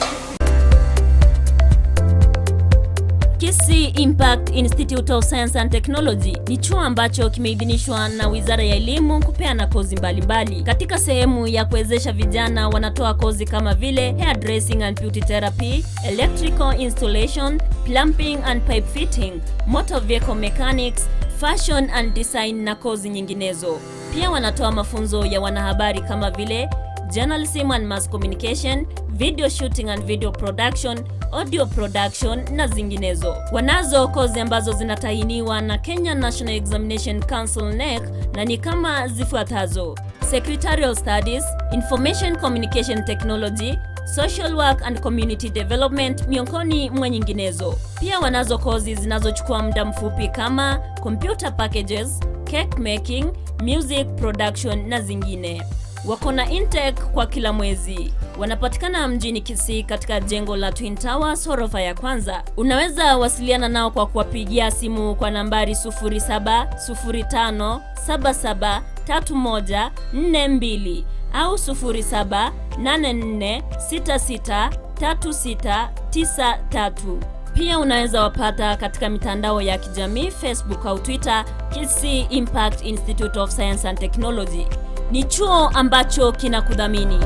Kisii Impact Institute of Science and Technology ni chuo ambacho kimeidhinishwa na Wizara ya Elimu kupeana kozi mbalimbali mbali. Katika sehemu ya kuwezesha vijana wanatoa kozi kama vile hairdressing and beauty therapy, electrical installation, plumbing and pipe fitting, motor vehicle mechanics, fashion and design na kozi nyinginezo. Pia wanatoa mafunzo ya wanahabari kama vile journalism and mass communication, video shooting and video production, audio production na zinginezo. Wanazo kozi ambazo zinatahiniwa na Kenya National Examination Council NEC na ni kama zifuatazo: Secretarial Studies, Information Communication Technology, Social Work and Community Development miongoni mwa nyinginezo. Pia wanazo kozi zinazochukua muda mfupi kama computer packages, cake making, music production na zingine. Wako na intake kwa kila mwezi. Wanapatikana mjini Kisii katika jengo la Twin Towers ghorofa ya kwanza. Unaweza wasiliana nao kwa kuwapigia simu kwa nambari 0705773142 au 0784663693. Pia unaweza wapata katika mitandao ya kijamii Facebook au Twitter, Kisii Impact Institute of Science and Technology. Ni chuo ambacho kinakudhamini.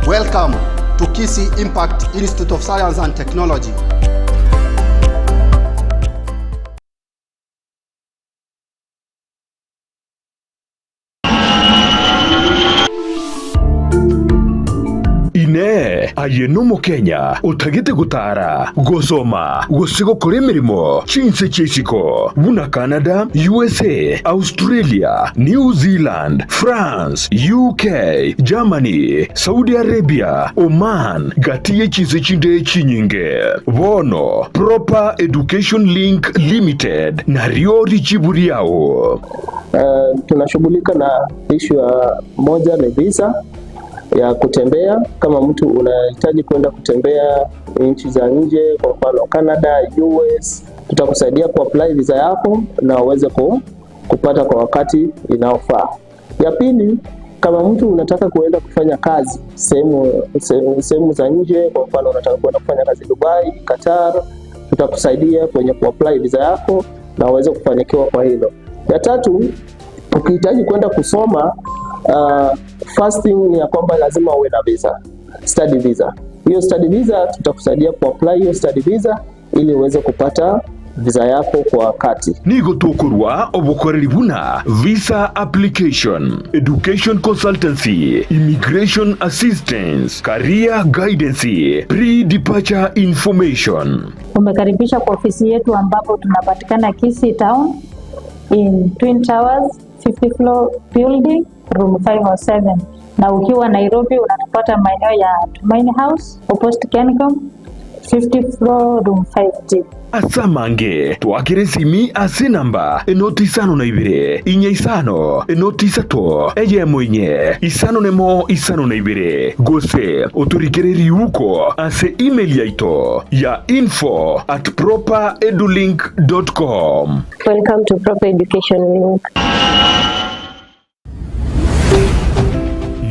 Welcome to Kisii Impact Institute of Science and Technology. Inee! Aye n'Omokenya otagete gotara, gosoma, gose gokora emeremo chinse chia isiko buna Canada, USA, Australia, New Zealand, France, UK, Germany, Saudi Arabia, Oman, gati ye chinse chinde chinyinge? Bono Proper Education Link Limited nario richibu riao. Tunashughulika na ishu ya moja ni visa ya kutembea. Kama mtu unahitaji kwenda kutembea nchi za nje, kwa mfano Canada, US, tutakusaidia kuapply visa yako na uweze kupata kwa wakati inaofaa. Ya pili, kama mtu unataka kuenda kufanya kazi sehemu za nje, kwa mfano unataka kuenda kufanya kazi Dubai, Qatar, tutakusaidia kwenye kuapply visa yako na uweze kufanikiwa kwa hilo. Ya tatu, ukihitaji kwenda kusoma, first thing ni ya kwamba lazima uwe na visa, study visa. Hiyo study visa tutakusaidia kuapply hiyo study visa ili uweze kupata visa yako kwa wakati. Nigo tokorwa obokoreri buna visa application, education consultancy, immigration assistance, career guidance, pre-departure information. Umekaribisha kwa ofisi yetu ambapo tunapatikana Kisii Town in Twin Towers 50 floor building room 507, na ukiwa Nairobi unatupata maeneo ya Tumaini House opposite Kencom 50 floor room 5D. Ase amange, twakere esimi ase enamba enoti isano na ibere, inye isano, enoti isato, eyemo inye, isano nemo isano na ibere, gose otorikere riuko ase email yaito ya info at properedulink dot com. Welcome to Proper Education Link.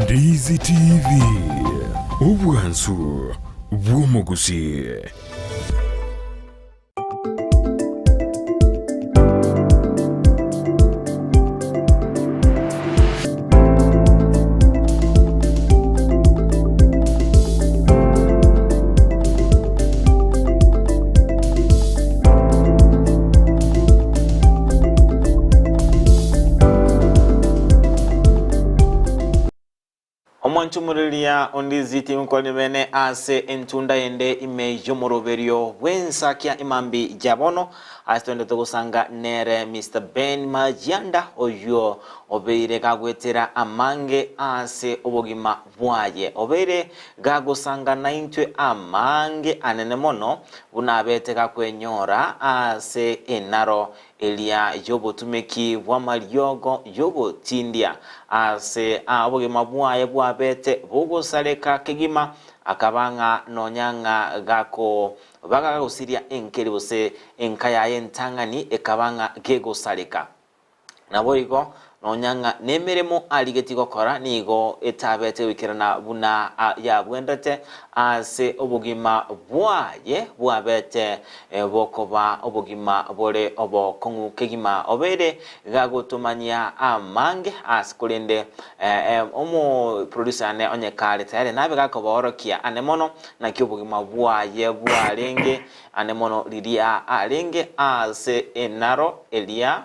Ndizi TV, obwansu bw'omogusii. Omonchumureria ondizi timokwane bene ase entunda ende ime y'omoroberio bw'ensakia emambi ya bono ase twende togosanga nere Mr. Ben Majianda oyio obeire gagwetera amange ase obogima bwaye obeire gagosanga naintwe amange anene mono buna abete gakwenyora ase enaro eria y'obotumeki bw'amariogo y'ogotindia ase obogima bwaye bwabete bogosareka kegima akaba ng'a nonya ng'a gako bagagosiria enkeri gose enka yaye entang'ani ekaba ng'a gegosareka. Naboigo nonya ng'a nemeremo arigetie gokora nigo etabete goikerana buna yabwendete ase obogima bwaye bwabete bokoba obogima bore obokong'u kegima obeire gagotomania amange ase korende omo producer ane onye kare tayari nabe gakobaorokia ane mono naki obogima bwaye bwarenge ane mono riria arenge ase enaro eria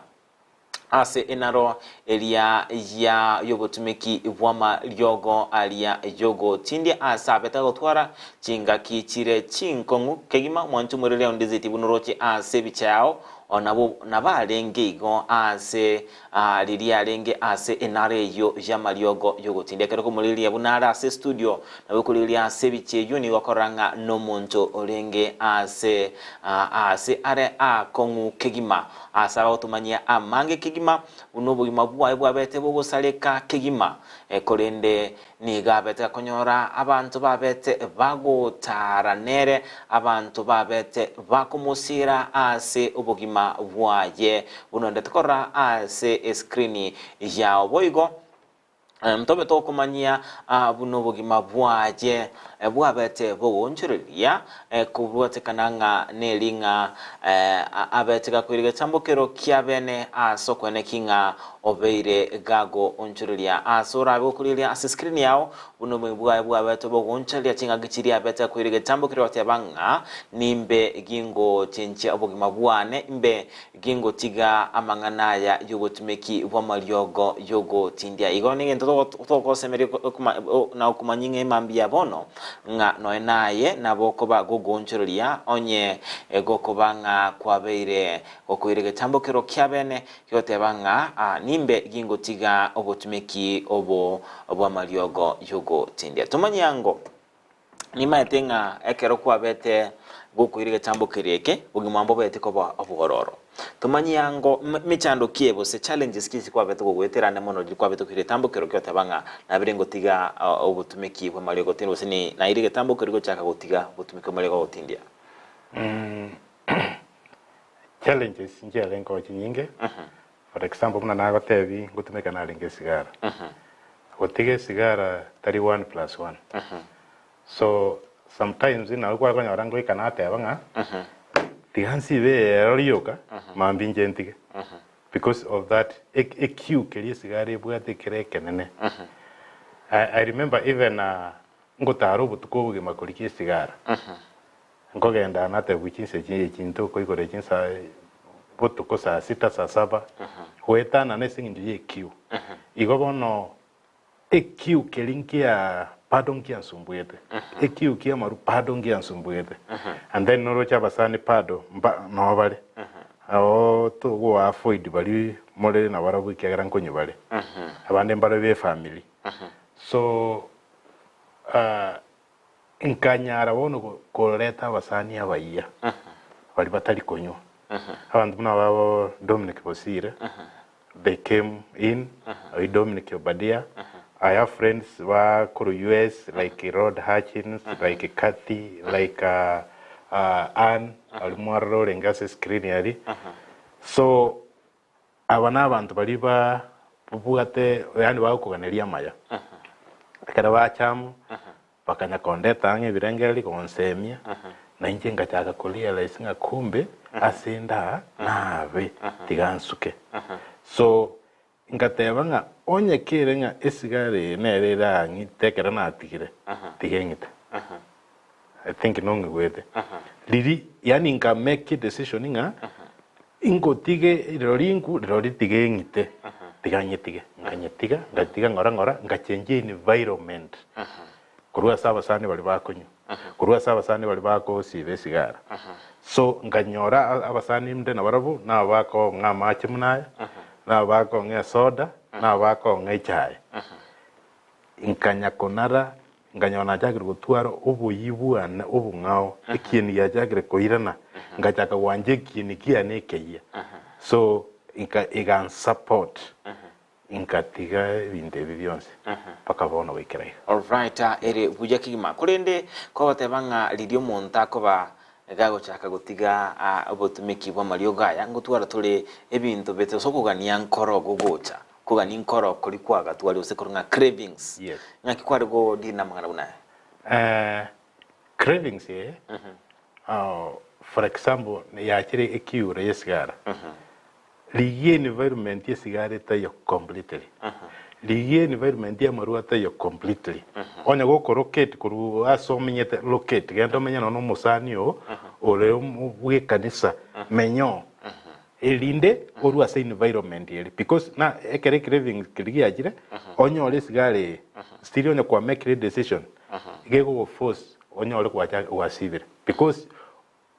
ase enaro eria ya yobotumeki bw'amariogo aria yogotindia ase abete gotwara chingaki chire chinkong'u kegima mwancho morere ondizeti bunoroche ase ebicha yao onabo nabarenge igo ase riria arenge ase enaro eyo y'amariogo yogotindia ekero komoriria buna are ase studio nabo koriria ase ebicha eyio nigo akorora ng'a nomonto orenge ase ase are akong'u kegima ase abagotomanyia amange kegima buna obogima bwaye bwabete bogosareka kegima korende nigo abete akonyora abanto babete bagotara nere abanto babete bakomosira ase obogima bwaye buna onde tokorora ase escreen yao boigo. Ntobe tokomanyia buna obogima bwaye bwabete bogoonchoreria, kobwatekana ng'a neri ng'a abete gakoira egetambokero kia bene ase okweneki ng'a obeire gagoonchoreria. Ase orabe gokorigereria ase screen yao buna obogima bwaye bwabete bogoonchoreria chingaki chiria abete gakoira egetambokero goteba ng'a nimbe gingochenchia obogima bwane imbe Gingotiga amang'ana aya y'obotumeki bw'amariogo y'ogotindia. Igo negento togosemeria na okomanyia ng'a emambia ya bono, ng'a nonya naye nabo okoba gogoonchoreria, onye gokoba ng'a kwabeire gokoira egetambo kero kia bene, gegoteba ng'a nimbe gingotiga obotumeki obo bw'amariogo y'ogotindia. Tomanye ango. Nimaete ng'a ekero kwabete gokoira egetambo keria eke, obogima mbobete koba obwororo. Tomanyie ango mechando ki gose challenges ki chikwabete gogoetera ande mono riria kwabete koira egetambo kero ki oteba ng'a nabire ngotiga obotumeki bw'amariogo gotindia gose ni naire egetambo keria gochaka gotiga obotumeki bw'amariogo gotindia. Challenges nchiarenge oo chinyinge, for example buna nagotebi ngotumeka narenge esigara. Gotiga esigara tari one plus one. So sometimes nabo kware konyora ngoika nateba ng'a tiga nsibe eye ero rioka mambia inche ntige because of that ekiu keria esigara ebwate ekere ekenene. I remember even ngotara obotuko obogima korigia esigara. Nkogenda natebwe chinsa echi echi ntokoigora chinsa botuko saa sita saa saba goetanana ase eng'encho ye ekiu. Igo bono ekiu keria nkia bado nkiansumbuete, ekiu kia amaru bado nkiansumbuete and then noroche abasani bado mba noo bare oo togo avoid baria more nabarabwo ekiagera nkonywa bare, abande mbare be efamiri so Nkanyara bono koreta abasani abayia baria batari konywa. Abanto buna babo Dominic Bosire, they came in, oyio Dominic Obadia, I have friends ba korwa US like Rod Hutchins, like Cathy, like Ann, aria mwarora orenge ase screen aria. So Aba nabanto baria babwate, yaani bagokoganeria amaya. Ekero bacha amo, bakanya kondeta ang'e ebirengererio gonsemia, na inche ngachaka ko realize ng'a kumbe ase inde aa nabe tiga nsuke. So ngateba ng'a onye kere ng'a esigara eye nere erang'ite ekero natigire, tiga eng'ite. I think nong'igwete. Riria yaani nka make a decision ng'a Ingotige rirori inku, rirori tiga eng'ite, tiga nyetige. Nkanyetiga, ngatiga ng'ora ng'ora, ngachenjia environment korwa ase abasani baria bakonywa, korwa ase abasani baria bagosiba esigara. So nkanyora abasani inde nabarabwo nabo bakong'a amache buna aya, nabo bakong'a esoda, nabo bakong'a echae. Nkanya konara, nkanyora nachakire gotwara oboyia bwane obong'ao, ekieni giachakire koirana, ngachaka gwancha ekieni kiane ekeyia. So ika igansupport, nkatiga ebinto ebi bionsi mpaka bono goikera iga. Alright, ere buya kegima. Korende kogoteba ng'a riria omonto akoba gagochaka gotiga obotumeki bw'amariogo aya, ngotwara tore ebinto bete gose okogania nkoro gogocha. Kogania inkoro koria kwagatwaria gose korwa ng'a cravings. Yes. Ng'aki kware godina amang'ana buna aya? Eh, cravings eye, for example, yachire ekiure y'esigara, rigia environment y'esigara etaiyo completely, rigia environment y'amarwa ataiyo completely. Onye gokorocate korwa ase omenyete, locate, genda omenye nonya na omosani oo ore bw'ekanisa, menya oo. Erinde orue ase environment eria because na ekero ecravings keria giachire onyore esigara eye still onye kwa mekire decision gegogoforce onyore gwacha gwasibire because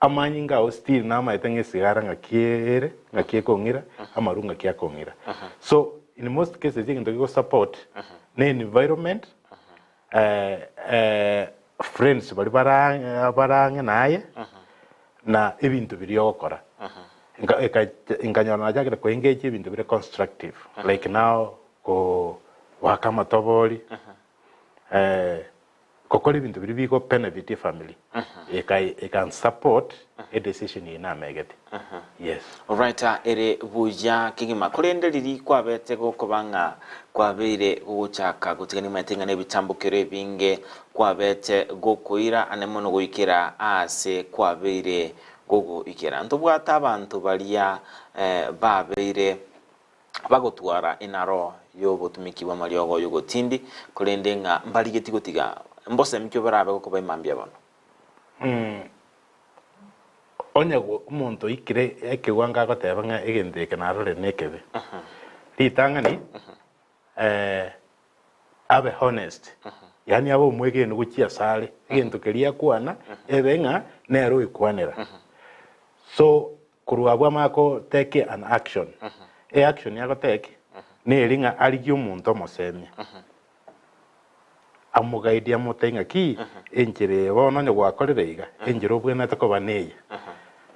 amanyinga ao still namaete ng'a esigara ng'aki ere ng'aki ekong'ira amaru ng'aki akong'ira so in most cases egento gegosupport ne environment friends baria bara barang'e naye na ebinto biria ogokora. Nka- eka- Nkanyora nachakire ko engage ebinto bire constructive like now ko goaka amatobori. Gokora ebinto biria bigo benefit efamily eka eka support edecision eye namegete. Yes. Alright ere buya kegima korende riria kwabete gokoba ng'a kwabeire gogochaka gotigania omanyete ng'a nebitambokero ebinge kwabete gokoira ane mono goikera aase kwabeire gogoikera. Ntobwate abanto baria babeire bagotwara enaro y'obotumiki bw'amariogo y'ogotindi, korende ng'a mbarigetie gotiga mbosemi ki barabe gokoba emambia bono. Onye omonto oikire ekewango agoteba ng'a egento eke narorire nekebe, ritang'ani abe honest, yaani abe omwegenu gochia asare, egento keria akwana ebe ng'a nere oikwanera. So Korwa abwo amanye ko take an action. E action ago take neri ng'a arigie omonto omosemia amoguide amotebie ng'a ki enchera eye bono onye gwakorire iga enchera obwenerete koba neye.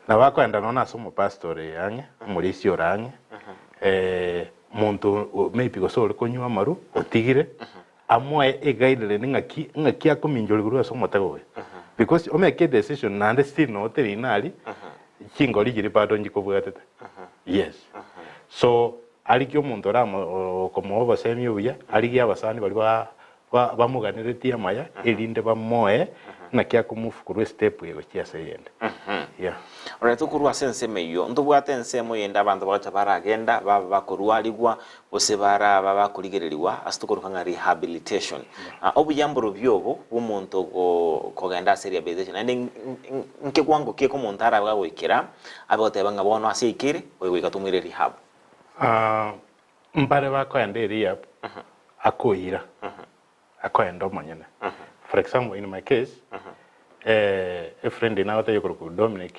Nabo akoenda nonya ase omopastor ore ang'e omorisia ore ang'e monto maybe gose ore konywa amaru otigire amoe eguideline ng'aki ng'aki akominchoria korwa ase omotego oyo because omeke edecision naende still noo oteneine aria chingori chiria bado nchikobwatete yes so arigie omonto oramo okomoa obosemi obuya arigie abasani baria ba ba bamoganeretie amaya erinde bamoe naki akomove korwa estep eye gochia ase eyende yeah. Alright, okorwa ase ensemo eyio, ntobwate ensemo eyende abanto bagocha baragenda baba bakorwarigwa gose baraba bakorigererigwa ase tokoroka ng'a rehabilitation. Obuya mborobio obo bw'omonto kogenda ase rehabilitation naende nkewango ki omonto arabe gagoikera abe goteba ng'a bono ase aikire oyo goika tomoire rehab. Mbare bakoenda erehab akoira akoenda omonyene. For example in my case, a friend nagotebia okorokwa Dominic,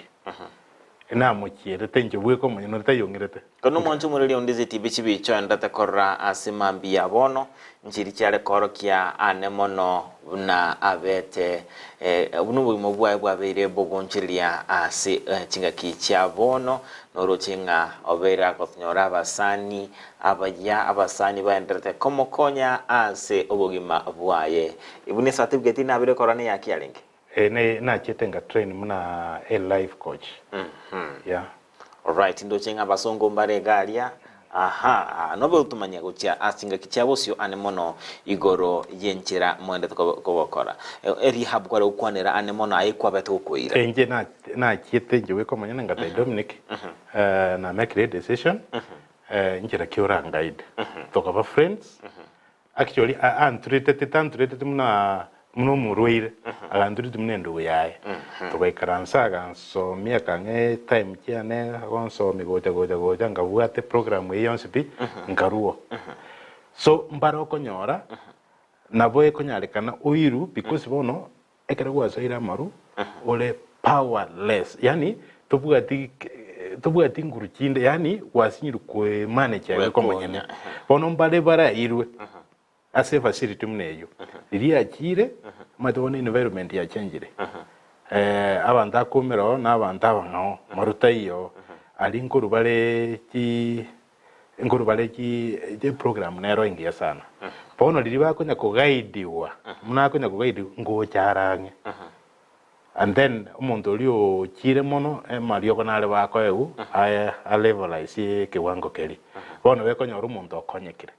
namochierete inche bweka omonyene ore tayong'irete. Korende omwancho omoreri onde ase chibicho endete korora ase mambia bono, nchiria chiare koorokia ane mono buna abete, buna obogima bwaye bwabeire bogoonchoreria ase chingaki chia bono, noroche ng'a obeire agotonyora abasani Abayia abasani baendererete komokonya ase obogima bwaye. Buna esatibigeti nabire korora neyaki yarenge. Ee nachiete nga train buna a life coach yeah. Alright ndoche ng'a abasongo mbare iga aria aha nobe otomanya gochia ase chingaki chia bosio ane mono igoro yenchera moendete kobokora erehab kware gokwanera ane mono aye kwabete gokoira. Inche nachiete inche bweka omonyene ngatebia Dominic na mekire edecision Inche naki oranguide tokaba friends actually antreateti tantreateti buna buna omorwaire agantreat buna endugu yaye togaikaransa agansomia akang'a etime chiane agonsomia gocha gocha gocha nkabwate program eye yonsi pi nkaruo so mbare okonyora nabo ekonyarekana oirwe because bono Ekero gwasoire amaru ore powerless yaani tobwati tobwati nguru chinde yaani gwasinyirwe koemanage aye bweka omonyene. Bono mbare barairwe ase efacility buna eyio, riria achire omanyete bono environment yachenjire, abanto akoumera oo na abanto abang'ao, maru taiyo, aria nkorwa bare chi Nkorwa bare chi eprogram nero engiya sana. Bono riria bakonya kogaidiwa, buna akonya kogaidiwa, ngocha are ang'e. And then omonto oria ochire mono, amariogo nare bakoegwa, aye alevelize ekewango keria. Bono bekonyora omonto okonyekire.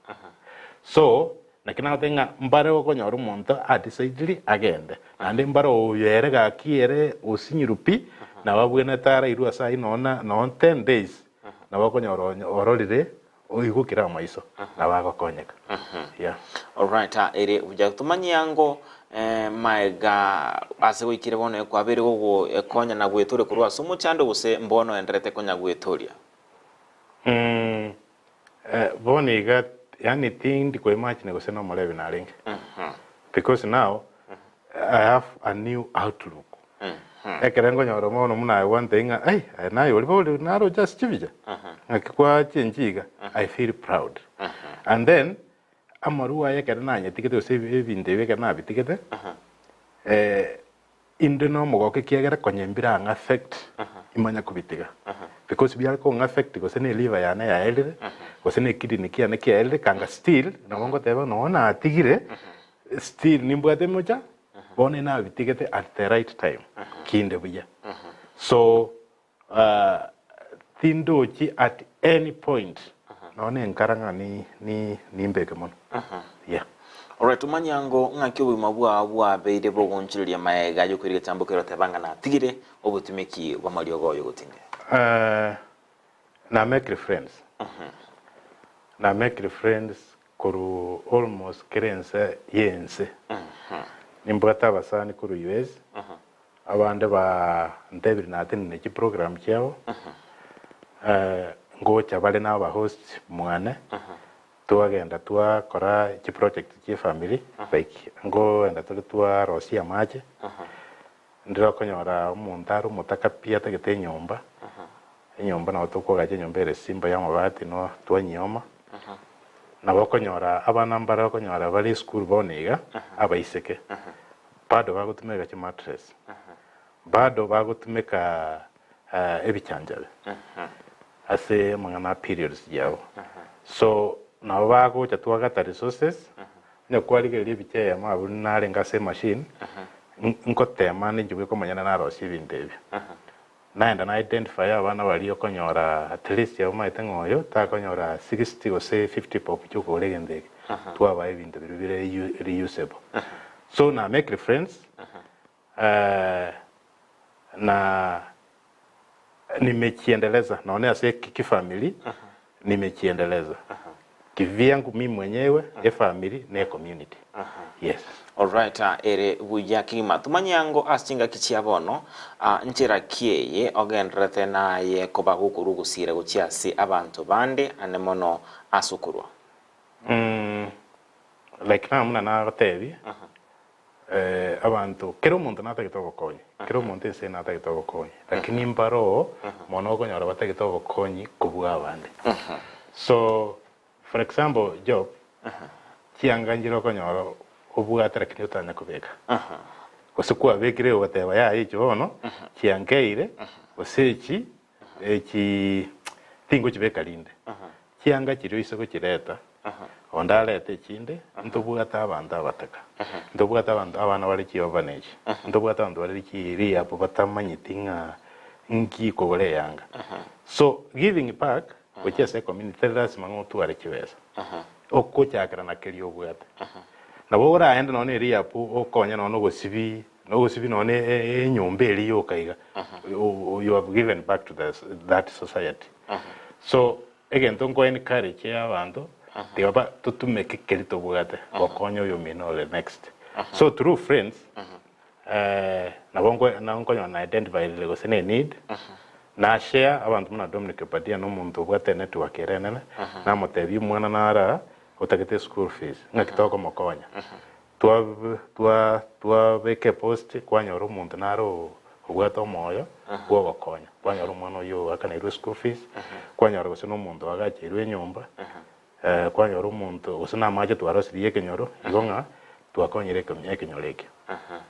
So, naki nagotebia ng'a mbare okonyora omonto adecidiri agende, naende mbare oyo ere gaki ere osinyirwe pi, nabo abwenerete arairwe ase ayio nonye nonye ten days, Nabo okonyora onye ororire oigokire amaiso, nabo agokonyeka. Yeah. Alright, ah, ere buya tomanye ango eh, maega ase goikire bono ekwabeire gogo ekonya na gwetoria korwa ase omochando gose mbono oenderete konya gwetoria? Mm, eh, bono iga yaani tindi koimagine gose nomorebi narenge. Because now I have a new outlook. Ekero nkonyora bono buna aye gwantebia ng'a ai aye naye oria bori naroche ase chibicha ng'aki gwachenchia iga I feel proud and then amarwa aya ekero nanyetigete gose ebinto ebi ekero nabitigete inde na omogoko ekiagera konya mbire ang'e affect imanye kobitiga because biare kong'a affect gose ne liver yane yaerire gose ne kidney kiane kiaerire kanga still nabo ngoteba nonye natigire still nimbwate emocha. Bono nabitigete at the right time kinde buya. So tindochi at any point nonya na enkara ng'a ni ni nimbeke mono. Yeah. Alright, omanye ango ng'aki obogima bwao bwabeire bogoonchoreria maega y'okoira egetambo keria oteba ng'a natigire obotumeki bw'amariogo oyo gotinde? Na make friends. Na make friends korwa almost kera ense y'ense. Nimbwate abasani korwa US, abande ba ntebire natenene chiprogram chiabo, ngocha bare na abahost mwane, twagenda twakora chiproject chie efamiri like nkoenda tore twarosia amache, ndire okonyora omonto are omotaka pi atagete enyomba, enyomba nabo tokoagacha enyomba ere simple ya amabati no twanyioma, nabo okonyora abana mbare okonyora bare esukuru bono iga, abaiseke, bado bagotumeka chimattress, bado bagotumeka ebichanchabe ase amang'ana a periods chiabo. So nabo bagocha twagata resources, onye kwarigereria ebicha eyemo abwo narenge ase emachine, nkotema ande inche bweka omonyene narosie ebinto ebio. Naenda na identify abana baria okonyora at least omanyete ng'a oyo takonyora 60 gose 50 bob chiokogora egento eke, twabaa ebinto biria bire reusable. So na make friends, na nimejiendeleza nonye ase kifamiri nimejiendeleza kivyangu mi mwenyewe efamiri ne ecommunity yes. Alright, ere buya kegima. Tomanye ango ase chingaki chia bono, nchera ki eye ogendererete naye koba gokorwa ogosiira gochia ase abanto bande ane mono ase okorwa? Like now buna nagotebie, Abanto, kera omonto natagete obokonyi, kera omonto ense eye natagete obokonyi, lakini mbaroo mono okonyora batagete obokonyi kobua abande. So, for example, Job, chianga nchire okonyora obwate lakini otanya kobeka. Gose kwabekire ogateba yaya echi bono chiankeire, gose echi echi tingochibeka rinde. Chianga chiria oise gochireta, onde arete echinde, ntobwate abanto abataka, ntobwate abanto abana bare chiorphanage, ntobwate abanto bare chi rehab batamanyeti ng'a nki kogora eyanga. So giving back gochia ase ecommunity tari lasima ng'a otware chibesa, okochakera na keria obwate. Nabo oraende nonya na erehab okonye nonya na ogosibi na ogosibi nonya na enyomba eria yoka iga, you have given back to the that society. So egento nko encourage abanto tiga ba totumeke keri tobwate gokonya oyomino ore next. So through friends nabo nko nabo nkonyora na identify gose ne need na share abanto buna Dominic Obadia na omonto obwate enetwork ere enene namotebia omwana nare aa otagete eschool fees ng'aki tokomokonya. Twa twa twabeka epost kwanyora omonto nare oo obwate omoyo bwogokonya, kwanyora omwana oyio oakaneirwe school fees, kwanyora gose na omonto oagacheirwe enyomba, kwanyora omonto gose na amache twarosirie ekenyoro, igo ng'a twakonyire eke ekenyoro ekio,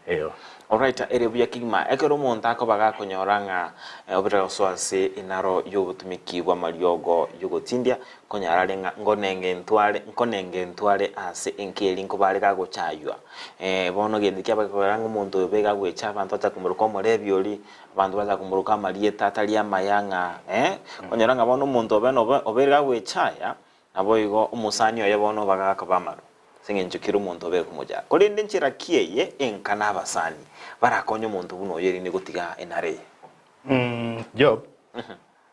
eyo. Alright, ere buya kegima ekero omonto akoba gakonyora ng'a obere gosoa ase enaro y'obotumiki bw'amariogo y'ogotindia, Konyara are ng'a nkonengentware, nkonengentware ase enkeeri nkobare gagochaywa. Eh, bono gento kiaba gekogera ng'a omonto oyo bega agwecha abanto acha komoroka omorebi oria, abanto bacha komoroka amarieta atari amaya ng'a eh, konyora ng'a bono omonto obe nobe obeire gagwechaya, naboigo omosani oye bono oba gakoba amaru, ase eng'encho kera omonto obere komochaya. Korende enchera ki eye enka na abasani barakonye omonto buna oyo erinde gotiga enare eye? Job,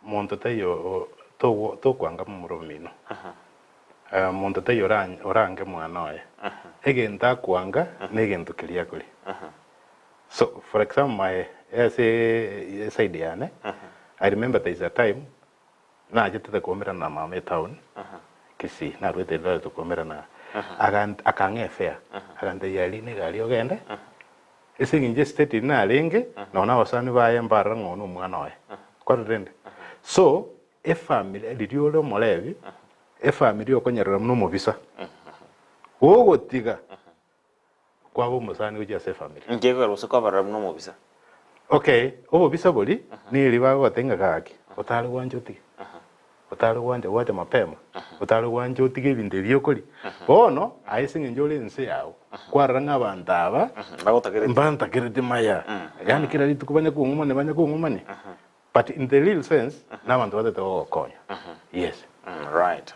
Monto taiyo tokwanga momura omino, monto taiyo orange mwana oye, egento akwanga negento keria akoria. So for example my ase eside yane, I remember there is a time nachete koumerana na mama etown Kisii, narwete Eldoret koumerana, akang'a efare, agantebia rina egari ogende, Ase engencho estate eria narenge, nonya abasani baye mbarora ng'a oyo nomwana oye. Kwarora rende? So, efamiri riria ore omorebi, efamiri okonyerera buna omobisa, gogotiga kwaba omosani gochia ase efamiri. Inki ekogera gose kwabarora buna omobisa? Okay, obobisa boria neri bagogotebia ng'a gaki, otare gwancha otige. Otare gwancha gwacha mapema, otare gwancha otige ebinto ebi okoria. Bono aye ase eng'encho ore ense yao, kwarora ng'a abanto aba mbantakereti maya, yaani kera rituko banya kong'umania banya kong'umania, but in the real sense nabanto batete gogokonya. Yes. Right.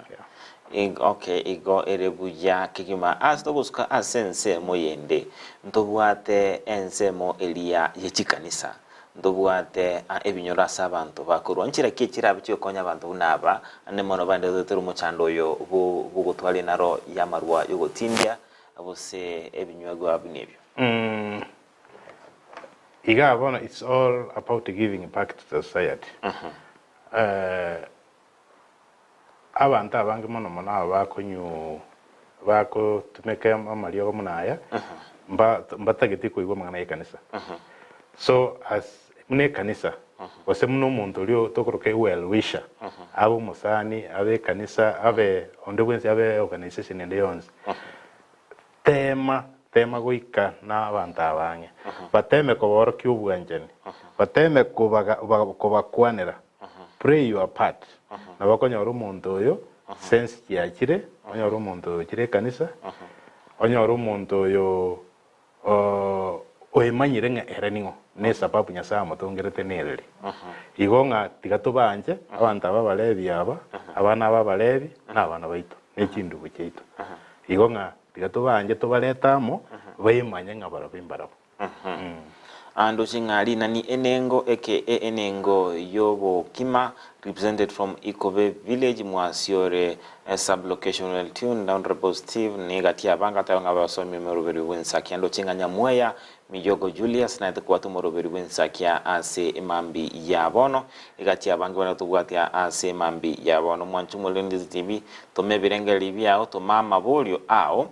Okay, igo ere buya kegima. Ase togosuka ase ensemo yende, ntobwate ensemo eria ye chikanisa. Ntobwate ebinyoro ase abanto bakorwa. Nchera ki chirabe chigokonya abanto buna aba, ande mono bande totere omochando oyo bw'ogotwara enaro y'amarwa y'ogotindia, gose ebinywegwa buna ebio? Igaa bono it's all about giving back to the society. Abanto abange mono mono aba bakonyuu bakotumeka amariogo buna aya, mba mbatageti koigwa amang'ana y'ekanisa. So as buna ekanisa, gose buna omonto oria tokoroka ewell wisher, abe omosani, abe ekanisa, abe onde bwensi, abe organisation ende yonsi, tema tema goika na abanto aba ang'e, bateme kobaorokia obwanchani, bateme kobaga kobakwanera, Play your part. Nabo okonyora omonto oyo sense chiachire, onyore omonto oyo ochire ekanisa, onyore omonto oyo oemanyire ng'a ere ning'o, na esababu Nyasaye amotongerete nereri. Igo ng'a tiga tobanche abanto aba abarebi aba, abana aba abarebi, na abana baito, ne chindugu chiaito. Igo ng'a tiga tobanche tobarete amo, baemanye ng'a barabwo imbarabwo. Andoche ng'a rinani enengo eke e enengo y'obokima represented from Ikobe village Mwasiore sub location well tuned Honourable Steve negati abange ateba ng'a basomi omoroberi bw'ensakia ndoche ng'a Nyamweya Miyogo Julius naete kobwata omoroberi bw'ensakia ase emambi ya bono egati abange bane tobwatia ase emambi ya bono mwanche omorende TV toma ebirengererio biao toma amaborio ao.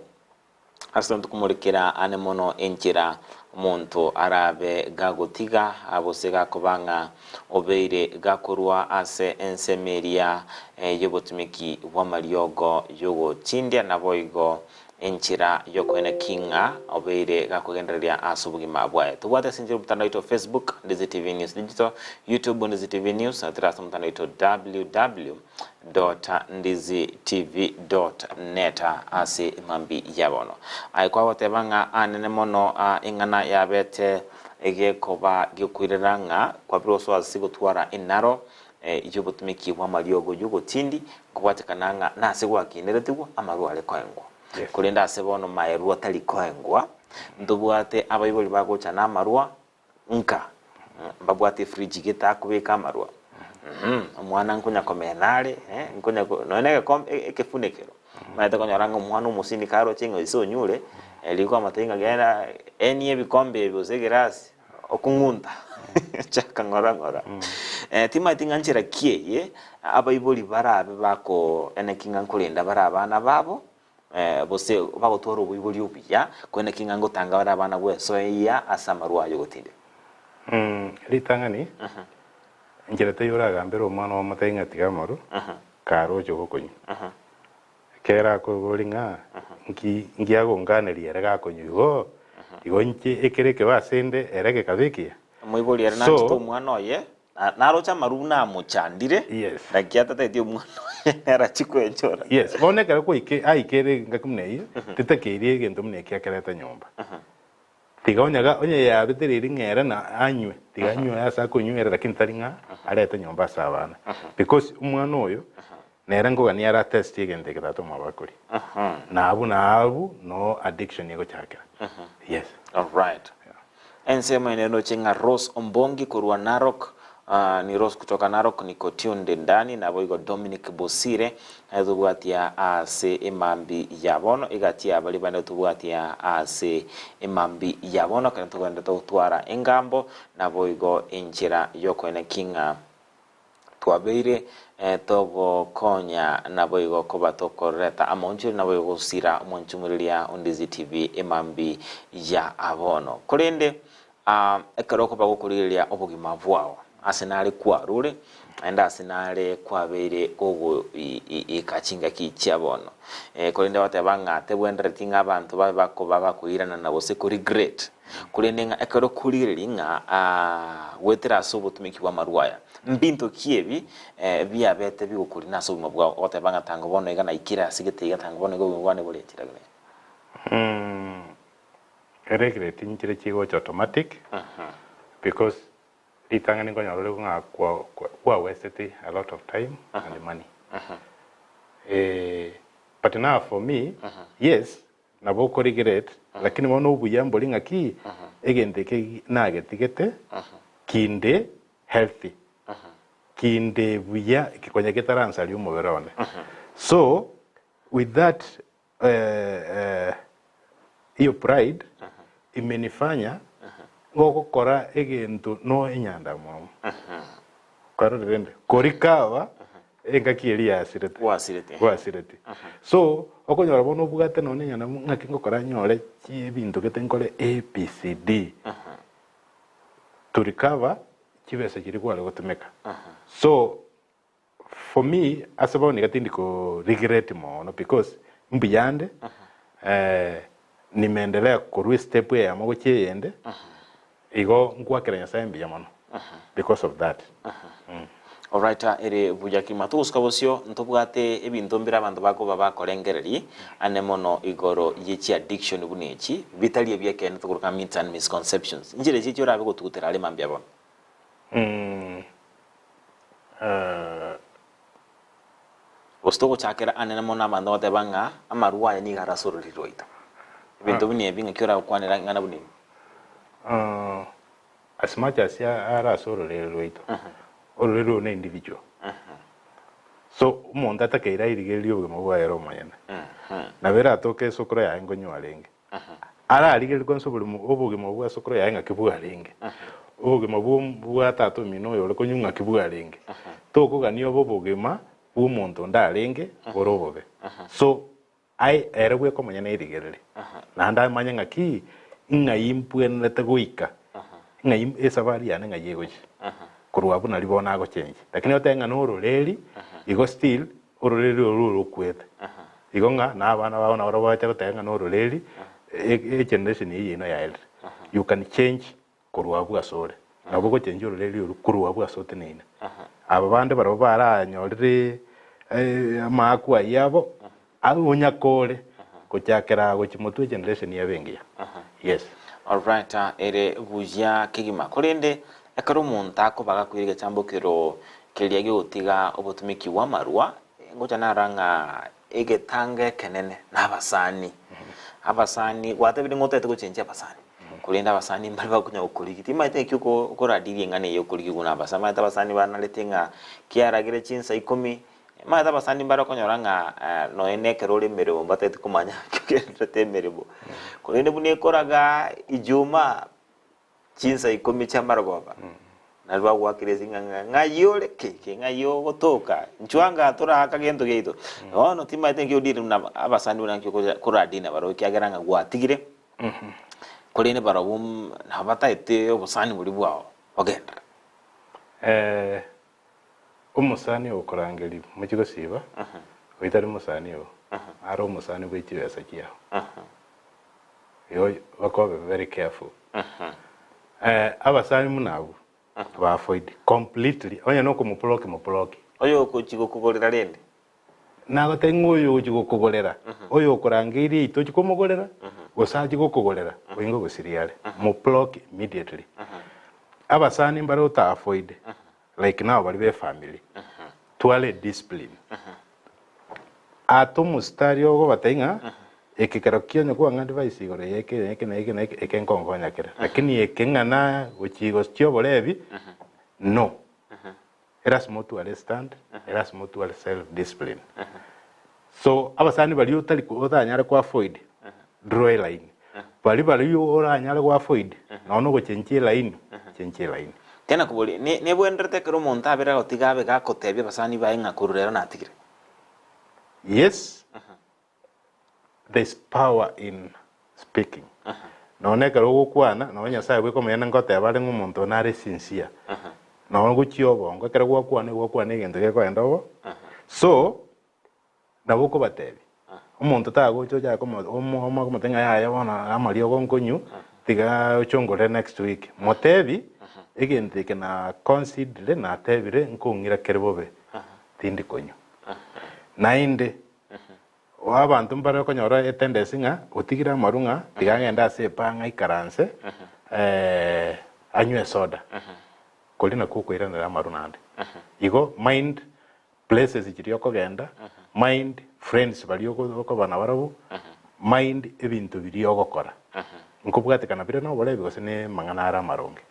Ase ntokomorekera ane mono enchera omonto arabe gagotiga, gose gakoba ng'a obeire gakorwa ase ensemo eria y'obotumeki bw'amariogo y'ogochindia, naboigo enchera y'okoeneki ng'a obeire gakogendereria ase obogima bwaye. Tobwate ase enchera omotandao oito Facebook, Ndizi TV News Digital, YouTube, Ndizi TV News, na tore ase omotandao oito www. Ndizitv.net ase emambi ya bono. Aye kwagoteba ng'a anene mono eng'ana yabete egekoba giokoirera ng'a kwabire osoa ase gotwara enaro y'obotumeki bw'amariogo y'obotindi kobwatekana ng'a nase gwakineretigwe amarwa are koengwa. Korende ase bono maerwa tari koengwa, ntobwate abaibori bagocha namarwa Nka, mbabwate efridge gete akobeka amarwa, omwana nkonya komena are, nkonya ko nonya na egekombe ekefunekero, omanyete konyora ng'a omwana omosini karoche ng'a ise onyure, riria kwamotebia ng'a genda enie ebikombe ebi gose egerasi, okong'unta chaka ng'ora ng'ora. Timanyeti ng'a nchera ki eye, abaibori barabe bako eneki ng'a nkorenda bare abana babo, Gose bagotwara oboibori obuya, korende naki ng'a ngotanga bare abana gwesoyia ase amarwa ay'ogotindeka. Ritang'ani, enchera teiyo oragambere omwana oo omotebie ng'a tiga amaru, kare oche gokonywa. Ekero akoboria ng'a nki nki agonkaneria ere gakonywa igo, igo inche ekere ekebe ase 'nde ere gekabe ekiya. Omoibori ere So. nanchete omwana oye, Naroche amaru buna amochandire, naki atateti omwana oye nere achie kwenchora. Yes, bono ekero kwaike aikere engaki buna eyio, titakeiri egento buna ekio akerete nyomba. Tiga onye ga onye yabetereiri ng'a ere na anywe, tiga anywe ase akonywera lakini tari ng'a arete nyomba ase abana. Because omwana oyo, nere nkogania ara test egento eke tata omwabo akoria. Na abwo na abwo no addiction egochakera. Yes. Alright. Ensemo ende ndoche ng'a Rose Ombongi korwa Narok, ni Rose kutoka Narok niko tuned ndani, naboigo Dominic Bosire naye tobwatia ase emambi ya bono, egati ya baria bande tobwatia ase emambi ya bono, ekero togenderete gotwara engambo, naboigo enchera yokoeneki ng'a Twabeire togokonya naboigo koba tokoreta amaonchori naboigo gosira omonchumuriria o Ndizi TV emambi ya bono. Korende ekero okoba gokorigereria obogima bwao ase nare kwarure naende ase nare kwabeire gogoika chingaki chia bono. Korende bagoteba ng'a tebwendereti ng'a abanto babe bakoba bakoirana na gose ko regret. Korende ng'a ekero okorigereria ng'a goetera ase obotumiki bw'amarwa aya. Mbinto ki ebi biabete bigokorina ase obogima bwao ogoteba ng'a tango bono iga naikire ase gete iga tango bono iga obogima bwane bore enchera gete? Regret nchire chigocha automatic because ritang'ani nkonyora ore ng'a kwa kwa wastete a lot of time and money. But now for me, yes Nabo oko regret, lakini bono obuya mbori ng'aki egento eke nagetigete kinde healthy, kinde buya konya getaransaria omobere one. So with that hiyo pride imenifanya gogokora egento no enyandamwamu. Kwarorire rende? Korikaba Engaki eria yasirete. Gwasirete. Gwasirete. So, okonyora bono obwate nonya enyama ng'aki ngokora nyore chi ebinto gete nkore A, B, C, D. To recover chibesa chiria kware gotumeka. So, for me ase bono iga tindi ko regret mono because mbuya ande nimeendelea korwa estep eyemo gochia eyende, Igo nkwakera Nyasae mbuya mono because of that. Alright ere buya kegima togosuka bosio ntobwate ebinto mbire abanto bakoba bakorengereria ane mono igoro ye chi addiction buna echi bitari ebi ekeene tokoroka myths and misconceptions nchire echi echi orabe gotugutera are mambia bono. Gose togochakera anene mono abanto goteba ng'a amarwa aya nigo are ase ororeri rwaito. Ebinto buna ebi ng'aki oragokwanera ing'ana buna ebi? As much as are ase ororeri rwaito, ororeri roro ne individual. So omonto atakeire airigererie obogima bwaye ere omonyene. Nabo eratoke esokoro yaye nkonywa arenge. Ararigererie kwansa oborimo obogima bwa sokoro yaye ng'aki bwarenge, obogima bwo bwa tata omino oyore konywa ng'aki bwarenge. Tokogania obe obogima bwa omonto onde arenge bore obobe. So aye ere bweka omonyene airigererie, naende amanye ng'aki ng'ai mbwenerete goika, ng'ai esafari yane ng'ai egochia. Korwa abwo nario bono agochengi. Lakini otebe ng'a nororeri, igo still Ororeri oru orokwete. Igo ng'a na abana babo nabarabwo bache goteba ng'a nororeri, egeneration eyio yaino yaerire. You can change korwa abwo ase ore. Nabo ogochengia ororeri oru korwa abwo ase oteneine. Aba bande barabwo baranyorire amaakwa ayio abo, onyakore gochakera aa gochia motwe egeneration yabe engiya. Yes. Alright, ere buya kegima. Korende Ekero omonto akoba gakoira egechambokero keria giogotiga obotumiki bw'amarwa, ngocha narora ng'a egetanga ekenene nabasani. Abasani, gwatebire ng'a otagete gochenchia abasani, korende abasani mbare bakonya gokorigia. Timanyete naki oko okoradiria eng'ana eye okorigigwa na abasani. Omanyete abasani banarete ng'a kiaragire chinsa ikomi, omanyete abasani mbare okonyora ng'a nonya na ekero ore emeremo mbatagete komanya naki ogendererete emeremo. Korende buna ekoraga ijumaa. Chinsa ikomi chi'amarogoba, nario bagoakera ase ng'a ng'a ng'ai ore ki? Ki ng'ai ogotoka? Inchuo anga toraaka gento giaito. Bono timanyete nki odire buna abasani buna nki okocha koradina barobwo ekiagera ng'a gwatigire, korende barobwo nabo bataete obosani boria bwao bogenderere. Omosani ogokorangeria mochie gosiba, oyio tari mosani oo, are omosani bwe chibesa chiao. Igo bakobe very careful. Abasani buna abwo, ba avoid completely, onye nokomoblock moblock. Oyo ogochia gokogorera rende. Nagotebia ng'a oyo ogochia gokogorera, oyo okorangeirie eito ochie komogorera, gose achie gokogorera, oyo ngogosiria are. Moblock immediately. Abasani mbare ota avoid, like now baria be family, tware discipline. Ate omositari ogobatebia ng'a eke kero kionye kwang'a advice igoro ya eke na eke na eke na eke, eke nkonkonya kere. Lakini eke ng'a na gochia gochia oborebi, no. Erasima otware stand, erasima otware self discipline. So abasani baria otari otanyare ko avoid, draw a line. Baria baria oranyare go avoid, nonya na ogochenchia elaini, chenchia elaini. Tena koboria, ne nebwenerete ekero omonto abere agotiga abe gakotebia abasani baye ng'a korwa rero natigire? Yes, There's power in speaking. Nonya ekero ogokwana, nonya Nyasaye bweka omonyene ngoteba are ng'a omonto one are sincere. Nonya gochia obongo, ekero gwakwana egwakwana egento gekoenda obo. So, nabo okobatebia, omonto tagocha ochake komo omo omo komotebia ng'a yaya bono amariogo nkonywa, Tiga oche ongorere next week. Motebi, egento eke na considerire natebire nkong'ira kere bobe, tindi konywa. Naende, abanto mbare okonyora etendency ng'a otigire amaru ng'a tiga ng'ende ase epaa ng'a aikaranse anywe esoda. Koria nakwo okoiranera amaru naende. Igo mind places chiria okogenda, mind friends baria okoba nabarabwo, mind ebinto biria ogokora. Nkobwatekana bire noborebi gose ne amang'ana are amaronge.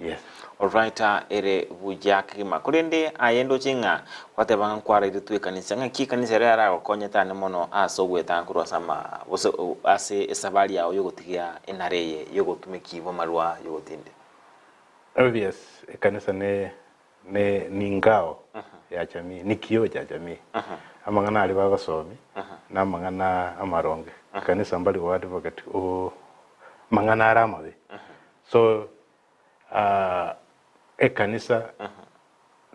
Yes. Alright ere buya kegima. Korende aye ndoche ng'a gwateba ng'a nkwaraire ekanisa, ng'aki ekanisa ere yaragokonyete ane mono ase ogwetanga korwa ase ama gose ase esabari yao yogotiga enara eye yogotumeki bw'amarwa yogotindia? Obvious ekanisa ne ne ni ngao ya jamii, ni kioo cha jamii. Amang'ana aria bagosomia na amang'ana amaronge. Ekanisa mbari go advocate o mang'ana are amabe. So ekanisa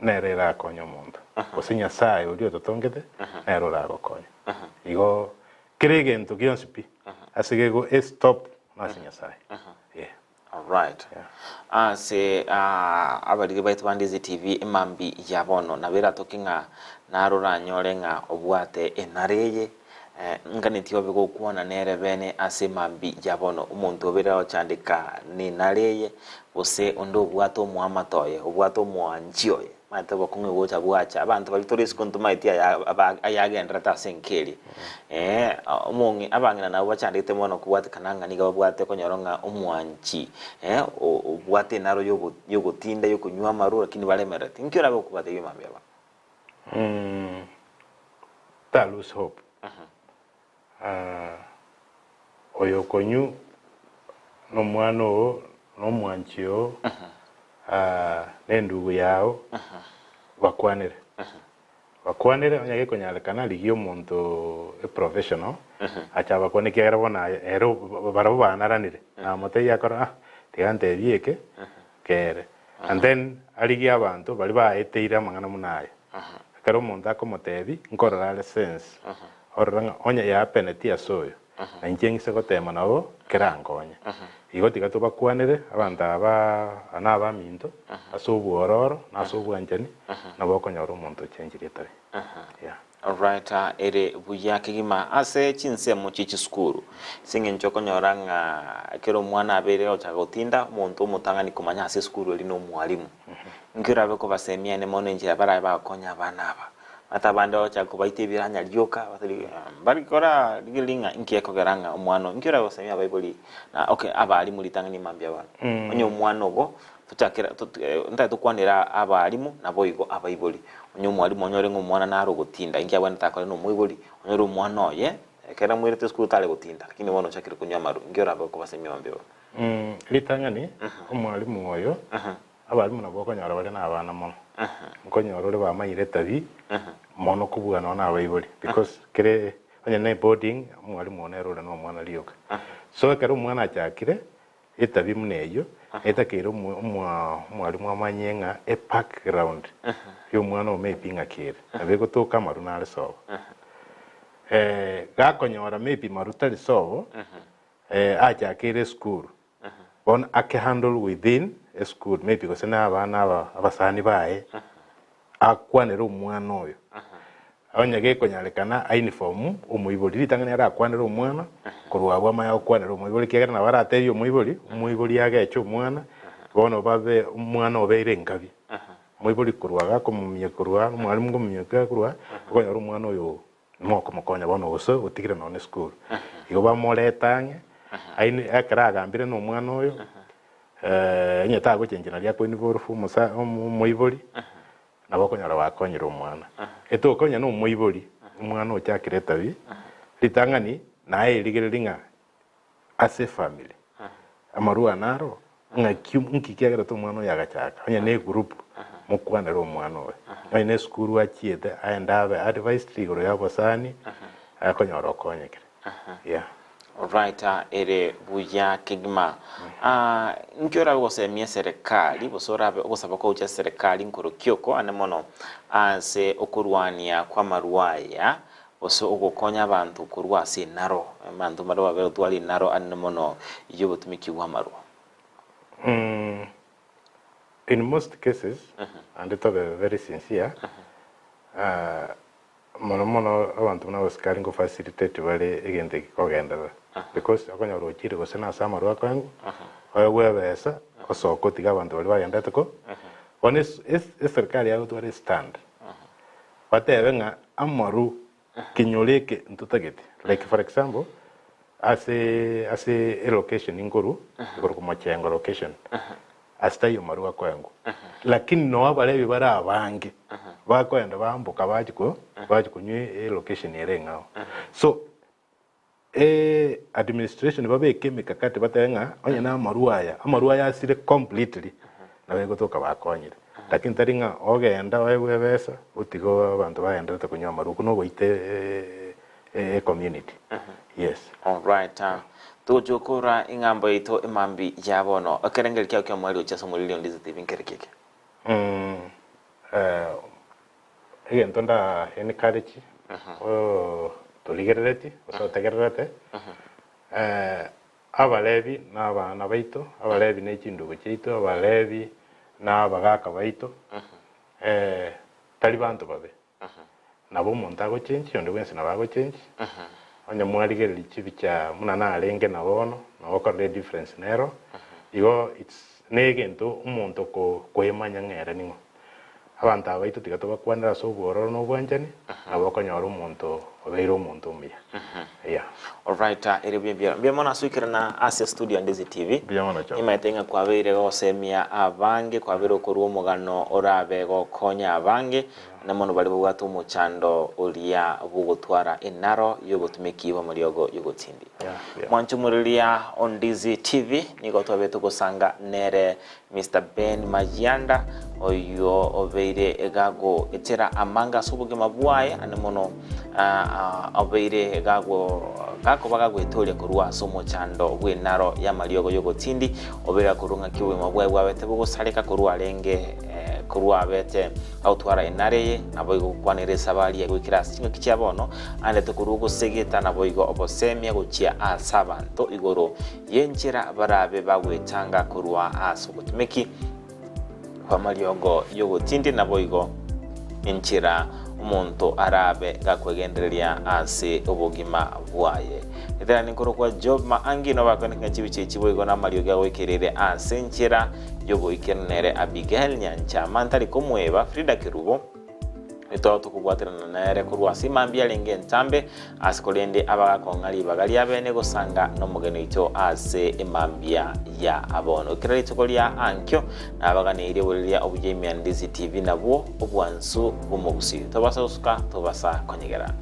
nere erakonye omonto, gose Nyasaye oria ototongete nere oragokonye. Igo kera egento gionsi pi ase gego estop nase Nyasaye. Yeah. Alright. Ase abariri baito ba Ndizi TV emambi ya bono nabo eratoke ng'a naro oranyore ng'a obwate enara eye nganeti obe gokwana nere bene ase emambi ya bono omonto obere ochandeka nenara eye gose onde obwate omoamate oye obwate omoanchi oye omanyete obokong'u gocha bwacha abanto baria tore isiko ntomaeti aya ayagendererete ase enka eria omong'i abang'ina nabo bachandegete mono kobwatekana ng'a nigo babwate okonyora ng'a omwanchi obwate enaro yogo yogotinda yokonywa amarwa lakini baremerereti. Nki orabe okobatebia mambia aba? Ta lose hope. Oyo okonywa nomwana oo, nomwanchi oo, nendugu yao, bakwanere. Bakwanere onye gekonyarekana rigia omonto eprofessional ache abakwane ekiagera bono aye ere barabwo banaranire namotebia akore ah tiga ntebie eke kere. And then arigie abanto baria baeteire amang'ana buna aya. Ekero omonto akomotebia nkorora are sense orore ng'a onye yahapeneti ase oyo na inche ng'ise gotema nabo kerankonye. Igo tiga tobakwanere abanto aba na abaminto ase obwororo na ase obwanchani nabo okonyora omonto ochenchirie etabi. Yeah. Alright, ere buya kegima ase chinsemo chie chisukuru ase eng'encho okonyora ng'a ekero omwana abeire gochaka gotinda omonto omotang'ani komanya ase esukuru eria na omwalimu. Nki orabe kobasemia ene mono enchera barabe bagokonya abana aba? Ata abande bagochaka kobaita ebiranya rioka batari mbari kora rigereria ng'a inki ekogera ng'a omwana oyo, inki oragosemia abaibori na okay abalimu ritang'ani mambia bono. Onye omwana obo tochakera to ntari tokwanera abalimu naboigo abaibori. Onye omwalimu onyore ng'a omwana nare ogotinda inki abwenerete akore na omoibori, onyore omwana oye ekero amoirete esukuru tare gotinda lakini bono ochakire konywa amarwa, inki orabe okobasemia mambia bono? Ritang'ani omwalimu oyo Abalimu nabwo okonyora bare nabana mono, nkonyora ore bamanyire etabi mono kobua nonya na abaibori because kere onye ne boarding omwalimu oo nere ore na omwana rioka. So ekero omwana achakire etabi buna eyio, etakeire omo omwa omwalimu amanye ng'a ebackground ya omwana oyo maybe ng'aki ere, nabo egotoka amaru nare sobo. Gakonyora maybe maru tari sobo, achakeire esukuru, Bono ake handle within eschool maybe gose na abana aba abasani baye akwanere omwana oyo onye gekonyarekana ainiform omoibori ritang'ani arakwanere omwana korwa abwo amanye gokwanera omoibori ekiagera nabo aratebie omoibori omoibori ageche omwana bono babe omwana obeire enkabi omoibori korwa iga akomomia korwa aa omwalimu nkomomia korwa aa okonyora omwana oyo Mokomokonya bono gose otigire nonya esukuru. Igo bamorete ang'e, aini ekero agambire na omwana oyo, onye tagochenchia naria ako involve omosa omoibori, nabo okonyora bakonyire omwana. Etoka onye na omoibori, omwana ochakire etabi, ritang'ani naye erigereria ng'a ase efamiri, amarwa naro, ng'aki nki kiagerete omwana oyo agachaka, onye ne egroup mokwanere omwana oyo, onye ne esukuru achiete aende abe advised igoro ya obosani, akonyora okonyekire, yeah. Alright, ere buya kegima. Ah, nki orabe gosemia eserekari gose orabe ogosaba kwao gochia eserekari nkoroki oko ane mono ase okorwania kw'amarwa aya. Gose ogokonya abanto korwa ase enaro, abanto mbare babere gotwara enaro anene mono y'obotumiki bw'amarwa. In most cases, naende tobe very sincere, mono mono abanto buna abasikari ngo facilitate bare egento eke kogenderera because okonyora ochire gose nase amarwa akoengwa, oegwe ebesa, osoke otige abanto baria bagenderete ko, bono eserikari yagotwara estand. Batebe ng'a amaru kenyoro eke ntotagete. Like for example, ase ase elocation nkoru, ekorokwa Mochengo location, ase taiyo maru akoengwa. Lakini noo abarebi bare abange, bakoenda baamboka bachia ko bachia konywa elocation ere eng'ao. So, administration babeke emikakati batebe ng'a onye na amarwa aya, amarwa aya asire completely, nabo egotoka bakonyire. Lakini tari ng'a ogenda oegwe ebesa otige abanto bagenderete konywa amarwa, okwo nogoita ecommunity. Yes. Alright, togochia gokora eng'ambo yaito emambi ya bono. Ekerengeri kiao ki'omoerio gochia ase omoriri o Ndizi TV nkere ki eke? Egento nda encourage otorigerereti gose otegererete, Abalevi nabana baito, Abalevi ne chindugu chiaito, Abalevi na abagaaka baito, tari banto babe. Nabo omonto agochenchia, onde bwensi nabo agochenchia. Onye mwarigereria chibicha buna narenge na bono, nabo okorora edifference nero. Igo it's negento omonto koemanya ng'a ere ning'o. Abanto aba baito tiga tobakwanere ase obwororo na obwanchani, nabo okonyora omonto obeire omonto omuya. Yeah. Alright, ere buya mbuya. Mbuya mono ase oikerana ase studio ya Ndizi TV. Mbuya mono Job. Nimaete ng'a kwabeire gosemia abange, kwabeire okorua omogano orabe gokonya abange, na mono baria babwate omochando oria bw'ogotwara enaro y'obotumeki bw'amariogo y'ogotindi. Mwanche omoriria o Ndizi TV, nigo twabete togosanga nere Mister Ben Mayianda, oyio obeire gagoetera amanga ase obogima bwaye, ande mono obeire gakoba gagoetoria korwa ase omochando bw'enaro y'amariogo y'obotindi, obeire gakorwa ng'aki obogima bwaye bwabete bogosareka korwa arenge korwa abete agotwara enaro eye, naboigo gokwanera esabari yaye goikera ase chingaki chia bono, aendete korwa ogosegeta naboigo obosemia gochia ase abanto igoro Y'enchera barabe bagwetanga korwa ase obotumeki bw'amariogo y'obotindi, naboigo enchera omonto arabe gakwegendereria ase obogima bwaye. Etera ninkorokwa Job Maangi, nobakoeneka ng'a chibicha echi boigo namariogi agoikereire ase enchera y'oboikeranu nere Abigail Nyanchama, ntari komweba Frida Kerubo, Nitwaba tokobwaterana nere korwa ase mambia arenge entambe, ase korende abagakong'a ribaga riabene gosanga nomogeni oito ase emambia ya bono. Kera rituko ria ankio nabaganeirie oboreria obuya ime ya Ndizi TV nabwo obwansu bw'omogusii. Tobasa gosuka, tobasa konyegera.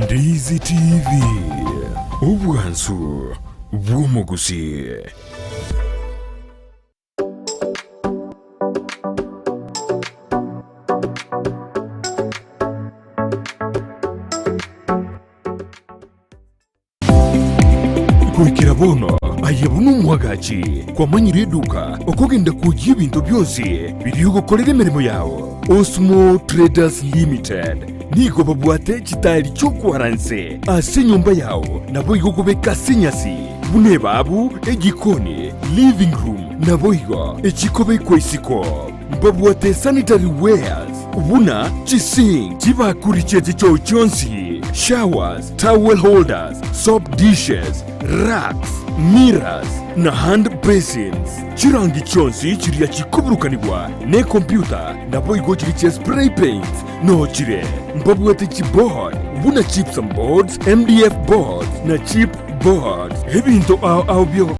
Ndizi TV, obwansu bw'omogusii. Goikera bono aye buna omwagachi kwamanyire eduka okogenda kwoyia ebinto bionsi biria ogokorera emeremo yao. Osmo Traders Limited nigo babwate chitaeri chi'okwara nse ase enyomba yao naboigo kobeka ase enyasi buna ebabu, ejikoni, living room naboigo echikobekwa isiko. Mbabwate sanitary wares buna chisink, chibakuri chie chichoo chionsi, showers, towel holders, soap dishes, racks. Mirrors, na hand basins. Chirangi chionsi chiria chikoburukanigwa nekompyuta naboigo chiria chia spray paints noo chire. Mbabwate chiboard buna gypsum boards, MDF boards na chip boards. Ebinto ao ao bio.